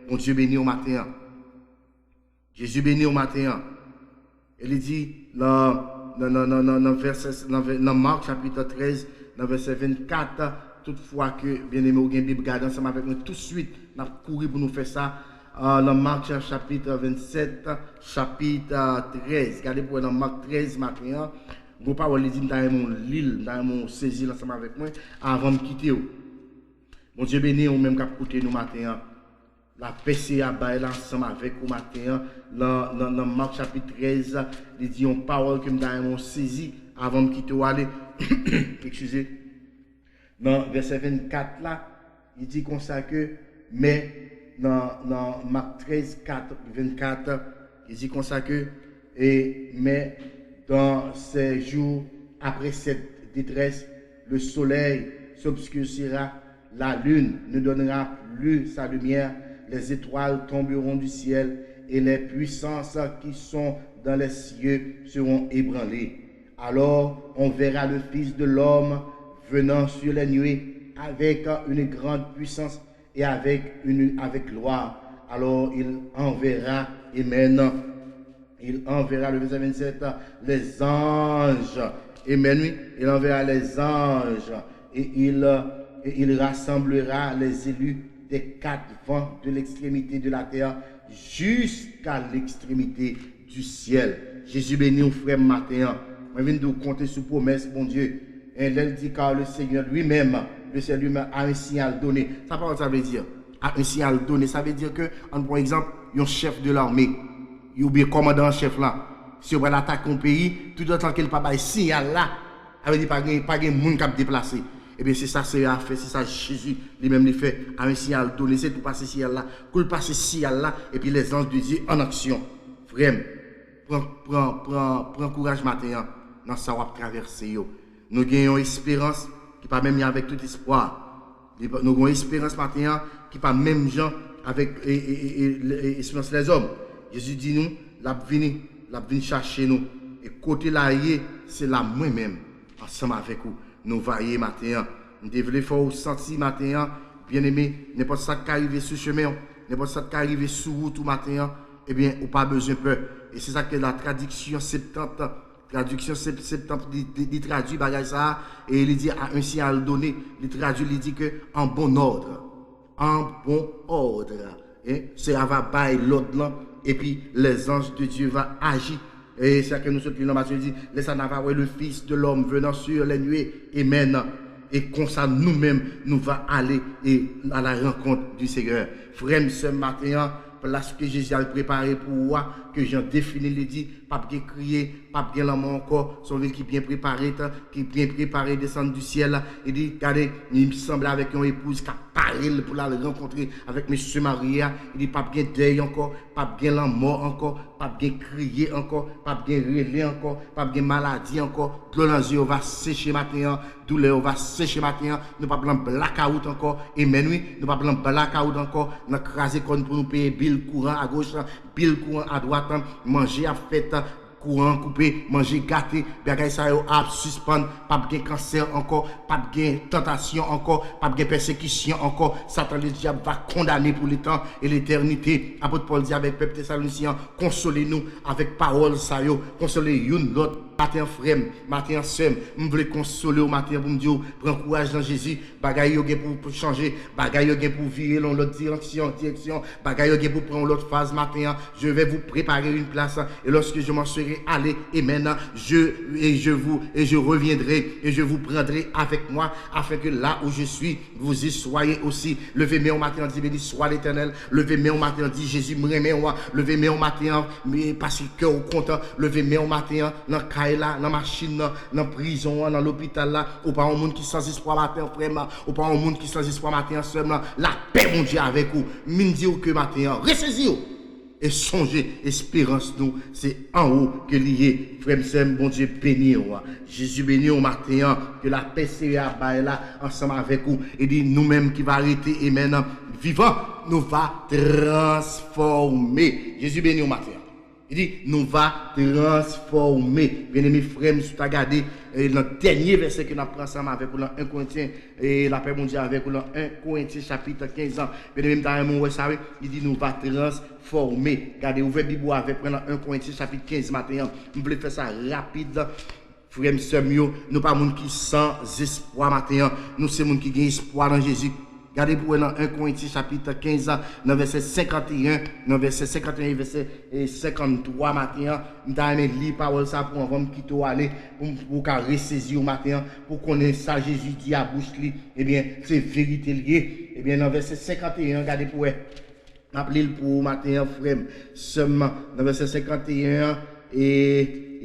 Bondye beni w maten an. Jezi beni w maten an. E li di nan, nan, nan, nan, nan, nan vèsè, nan vè-, nan Mak chapit trèz, nan vèsè vennkat, toutfwa ke, byeneme, ou gen Bib, gade ansanm avèk mwen tousuit, n ap kouri pou nou fè sa. Ah, nan Mak chapit vennsèt, chapit, ah, trèz. Gade pou wè nan Mak trèz maten an. Gwo pawòl li di, m ta renmen w li l, m ta renmen w sezi l ansanm avèk mwen, avan m kite w. Bondye beni w, ou menm k ap koute nou maten an. Lapè Seyè a bay la ansanm avèk ou maten an. Nan, nan, nan Mak chapit trèz, li di yon pawòl ke m ta renmen w sezi avan m kite w ale. Eskize. Nan vèsè vennkat la, li di konsa ke, men, nan, nan Mak trèz, kat, vennkat, li di konsa ke, et, mais dans ces jours, après cette détresse, le soleil s'obscurcira, la lune ne donnera plus sa lumière, les étoiles tomberont du ciel, et les puissances qui sont dans les cieux seront ébranlées. Alors on verra le Fils de l'homme venant sur les nuées avec une grande puissance et avec une, avec gloire. Alors il enverra, amen, il enverra, le verset vingt-sept, les anges. Amen, oui. Il enverra les anges et il, et il rassemblera les élus des quatre vents de l'extrémité de la terre jusqu'à l'extrémité du ciel. Jezi beni w, frè m, maten an. Mwen vin di w, konte sou pwomès Bondye. E lè l di, car le Seigneur lui-même, le Seigneur lui-même a un signal donné. Sa pawòl sa vle di? A un signal donné, sa vle di ke, ann pran egzanp, yon chèf de lame, oubyen kòmandan an chèf la, si yo pral atake yon peyi, toutotan ke l pa bay siyal la, sa vle di pa gen, pa gen moun k ap deplase. Ebyen, se sa Seyè a fè, se sa Jezi li menm li fè. A un signal donné, se tou pase siyal la. Kou l pase siyal la, epi les anges de Dieu en action. Frè m, pran, pran, pran, pran kouraj maten an nan sa w ap travèse yo. Nou gen yon esperans ki pa menm jan avèk tout espwa. Nou gen yon esperans maten an ki pa menm jan avèk e, e, e, e, e, esperans lèzòm. Jezi di nou, l ap vini, l ap vin chache nou. E kote l a ye, se la mwen menm, ansanm avèk ou, nou va ye maten an. M te vle fè w santi maten an, byeneme, nenpòt sa k ka rive sou chemen w, nenpòt sa k ka rive sou wout ou maten an, ebyen, ou pa bezwen pè. E se sa ke la tradiksyon Septant, tradiksyon Sep-, Septant, li, li, li tradui bagay sa a, e li di à un signal donné, li tradui, li di ke en bon ordre, en bon ordre. E Seyè a va bay lòd lan, epi les anges de Dieu va agir. E sa ke nou sot li nan Matye, li di, lè sa n a va wè le Fils de l'homme venant sur les nuées. Amen. E konsa nou menm, nou va ale e à la rencontre du Seigneur. Frè m, sè m, maten an, plas ke Jezi al prepare pou ou a, ke Jan defini, li di, p ap gen kriye, p ap gen lanmò ankò. Se yon vil ki byen prepare, ki byen prepare desann di syèl. Li di, gade, li sanble avèk yon epouz k ap pare l pou l al rankontre avèk mesye marye a. Li di, p ap gen dèy ankò, p ap gen lanmò ankò, p ap gen kriye ankò, p ap gen rele ankò, p ap gen maladi ankò. Dlo nan zye yo va seche maten an, doulè yo va seche maten an. Nou p ap nan blakawout ankò. Amen, wi. Nou p ap nan blakawout ankò, nan kraze kò n pou nou peye bil kouran agoch, bil kouran adwat, manje ap fèt, kouran koupe, manje gate, bagay sa yo ap sispann, p ap gen kansè ankò, p ap gen tantasyon ankò, p ap gen pèsekisyon ankò. Satan ledyab va kondane pou letan e letènite. Apot Pòl di avèk pèp Tesalonisyen an, konsole nou avèk pawòl sa yo, konsole youn lòt. Maten an, frè m, maten an, sè m, m vle konsole w maten an pou m di w, pran kouraj nan Jezi. Bagay yo gen pou, pou chanje. Bagay yo gen pou vire nan yon lòt direksyon, direksyon. Bagay yo gen pou pran yon lòt faz maten an. Je vais vous préparer une place. Et lorsque je m'en serai allé, amen, je, et je vous, et je reviendrai, et je vous prendrai avec moi, afin que là où je suis, vous y soyez aussi. Leve men w maten an, di, béni soit l'Éternel. Leve men w maten an, di, Jezi, m renmen w. Leve men w maten an, men paske kè w kontan. Leve men w maten an, nan kay la, nan machin nan, nan prizon an, nan lopital la. Ou pa yon moun ki san espwa maten an, frè m. Ou pa yon moun ki san espwa maten an, sè m. Lapè Bondye avèk ou. M vin di w ke maten an, resezi w. E sonje, esperans nou, se anwo ke li ye. Frè m, sè m, Bondye beni w. Jezi beni w maten an. Ke lapè Seyè a bay la ansanm avèk ou. E di, nou menm ki va rete, amen, vivan, nou va transfòme. Jezi beni w maten an. Li di, nou va transfòme. Byeneme, frè m, si w ta gade, e, nan dènye vèsè ke n ap pran ansanm avèk ou lan en Korentyen, e, lapè Bondye avèk ou, lan en Korentyen chapit kenz an. Byeneme, m ta renmen w wè sa, wi. Li di, nou va transfòme. Gade, ouvè Bib ou avèk mwen lan en Korentyen chapit kenz maten an. M vle fè sa rapid. Frè m, sè m yo, nou pa moun ki san espwa maten an. Nou se moun ki gen espwa nan Jezi. Gade pou wè nan en Korentyen chapit kenz, nan vèsè senkanteyen, nan vèsè senkanteyen e vèsè, e, senkanntwa maten an. M ta renmen li pawòl sa pou anvan m kite w ale, pou, pou w ka resezi w maten an, pou w konnen sa Jezi di a bouch li, ebyen, se verite l ye. Ebyen, nan vèsè senkanteyen an, gade pou wè. M ap li l pou ou maten an, frè m, sè m, nan vèsè senkanteyen an, e,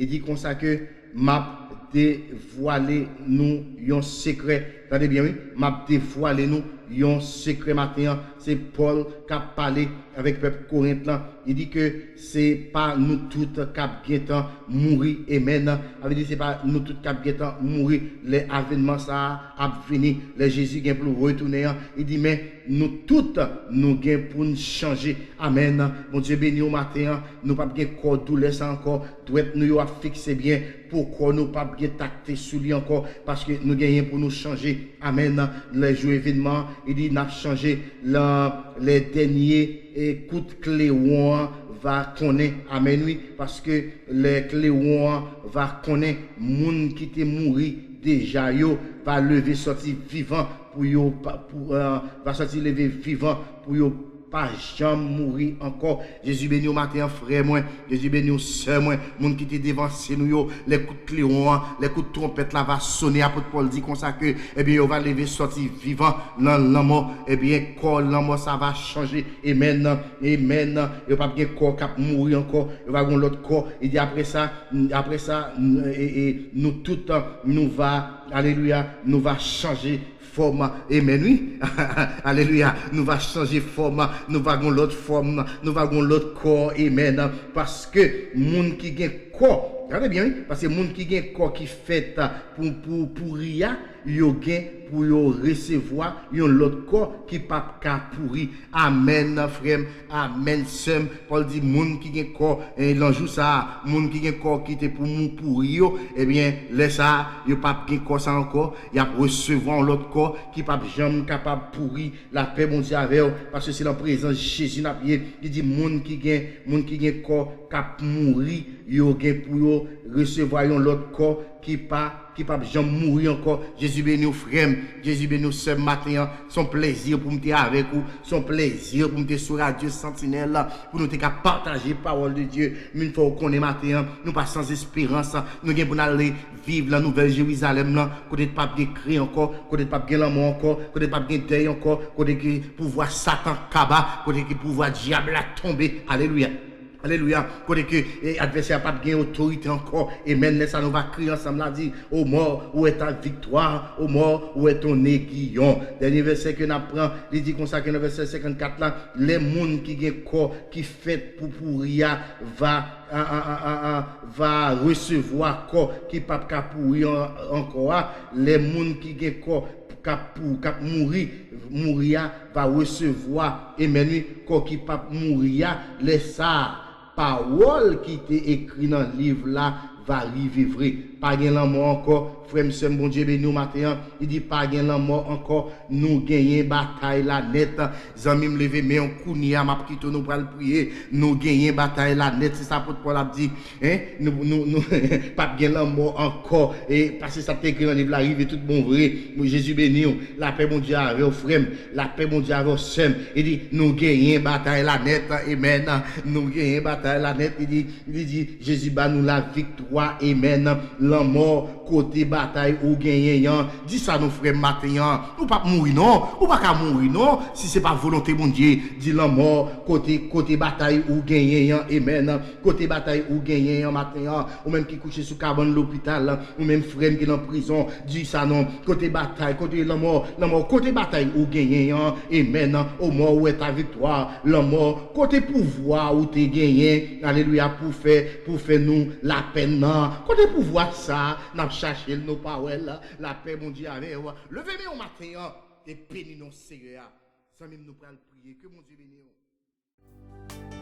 li di konsa ke, m ap devwale nou yon sekrè. Tande byen, wi. M ap devwale nou yon sekrè maten an. Se Pòl k ap pale avèk pèp Korent lan. Li di ke se pa nou tout k ap gentan mouri. Amen. Sa vle di se pa nou tout k ap gentan mouri lè avènman sa a ap vini, lè Jezi gen pou l retounen an. Li di, men nou tout, nou gen pou n chanje. Amèn. Bondye beni w maten an. Nou p ap gen kò doulè sa ankò. Dwèt nou yo ap fikse byen pou kò nou p ap gen takte sou li ankò, paske nou genyen pou nou chanje. Amèn. Lè jou evènman, li di n ap chanje. Lè, lè dènye e kout klewon an va konnen. Amèn, wi. Paske lè klewon an va konnen, moun ki te mouri deja yo va leve sòti vivan pou yo pa, pou, eh, va sòti leve vivan pou yo pa janm mouri ankò. Jezi beni w maten an, frè mwen. Jezi beni w, sè mwen. Moun ki te devanse nou yo, lè kout klewon an, lè kout twonpèt la va sonnen, apot Pòl di konsa ke, ebyen, yo va leve sòti vivan nan lanmò. Ebyen, kò lanmò sa va chanje. Amèn. Amèn. Yo p ap gen kò k ap mouri ankò. Yo va gen lòt kò. Li di apre sa, apre sa, n-, e, e, nou tout, nou va, alelouya, nou va chanje fòm. Amèn, wi. Alelouya. Nou va chanje fòm. Nou va gen lòt fòm. Nou va gen lòt kò. Amèn. Paske moun ki gen kò, gade byen, wi. Paske moun ki gen kò ki fèt pou, pou, pouri a, yo gen pou yo resevwa yon lòt kò ki p ap ka pouri. Amèn, frè m. Amèn, sè m. Pòl di moun ki gen kò, eh, nan jou sa a, moun ki gen kò ki te pou mou pouri yo, ebyen, lè sa a, yo p ap gen kò sa ankò. Y ap resevwa yon lòt kò ki p ap janm kapab pouri. Lapè Bondye avè w, paske se nan prezans Jezi n ap ye. Li di moun ki gen, moun ki gen kò k ap mouri, yo gen pou yo resevwa yon lòt kò ki pa, ki p ap janm mouri ankò. Jezi beni w, frè m. Jezi beni w, sè m, maten an. Se yon plèzi pou m te avèk ou. Se yon plèzi pou m te sou Radyo Santinèl, pou nou te ka pataje pawòl de Dye. Men fò w konnen maten an, nou pa san esperans. Nou gen pou n ale viv nan Nouvèl Jerizalèm nan, kote t p ap gen kri ankò, kote t p ap gen lanmò ankò, kote t p ap gen dèy ankò, kote ke pouvwa Satan kaba, kote ke pouvwa dyab la tonbe. Alelouya. Alelouya. Kote ke, eh, advèsè a p ap gen otorite ankò. Amèn. Lè sa nou va kriye ansanm la, di, O mò, où est ta victoire? O mò, où est ton aiguillon? Dènye vèsè ke n ap pran, li di konsa ke nan vèsè senkannkat la, lè moun ki gen kò ki fèt pou pouri a va, a, a, a, a, a, va resevwa kò ki p ap ka pouri an-, ankò a, lè moun ki gen kò k ap pou, k ap mouri, mouri a va resevwa, amèn, wi, kò ki p ap mouri a, lè sa a, pawòl ki te ekri nan liv la va rive vre. Pa gen lanmò ankò, frè m, sè m, Bondye beni w maten an. Li di pa gen lanmò ankò, nou genyen batay la nèt. Zanmi m, leve men w kounye a, m ap kite w, nou pral priye. Nou genyen batay la nèt, se sa apot Pòl ap di. Hein? Nou, nou, nou, p ap gen lanmò ankò. E paske sa te ekri nan liv la rive tout bon vre. Nou, Jezi beni w. Lapè Bondye avè w, frè m. Lapè Bondye avè w, sè m. Li di, nou genyen batay la nèt. Amèn. Nou genyen batay la nèt. Li di, li di, Jezi ba nou laviktwa. Amèn. Lanmò, kote batay ou genyen an? Di sa non, frè m, maten an. Ou p ap mouri non. Ou pa ka mouri non. Si se pa volonte Bondye, di lanmò, kote, kote batay ou genyen an? Amèn. Kote batay ou genyen an maten an? Ou menm ki kouche sou kabann lopital, ou menm frè m ki nan prizon, di sa non. Kote batay, kote lanmò, lanmò, kote batay ou genyen an? Amèn. Ô mort, où est ta victoire? Lanmò, kote pouvwa ou te genyen? Alelouya, pou fè, pou fè nou lapenn nan. Kote pouvwa sa? N ap chache l, nou pa wè l. Lapè Bondye avè w. Leve men w maten an e beni non Seyè a. Zanmi m, nou pral priye. Ke Bondye beni w.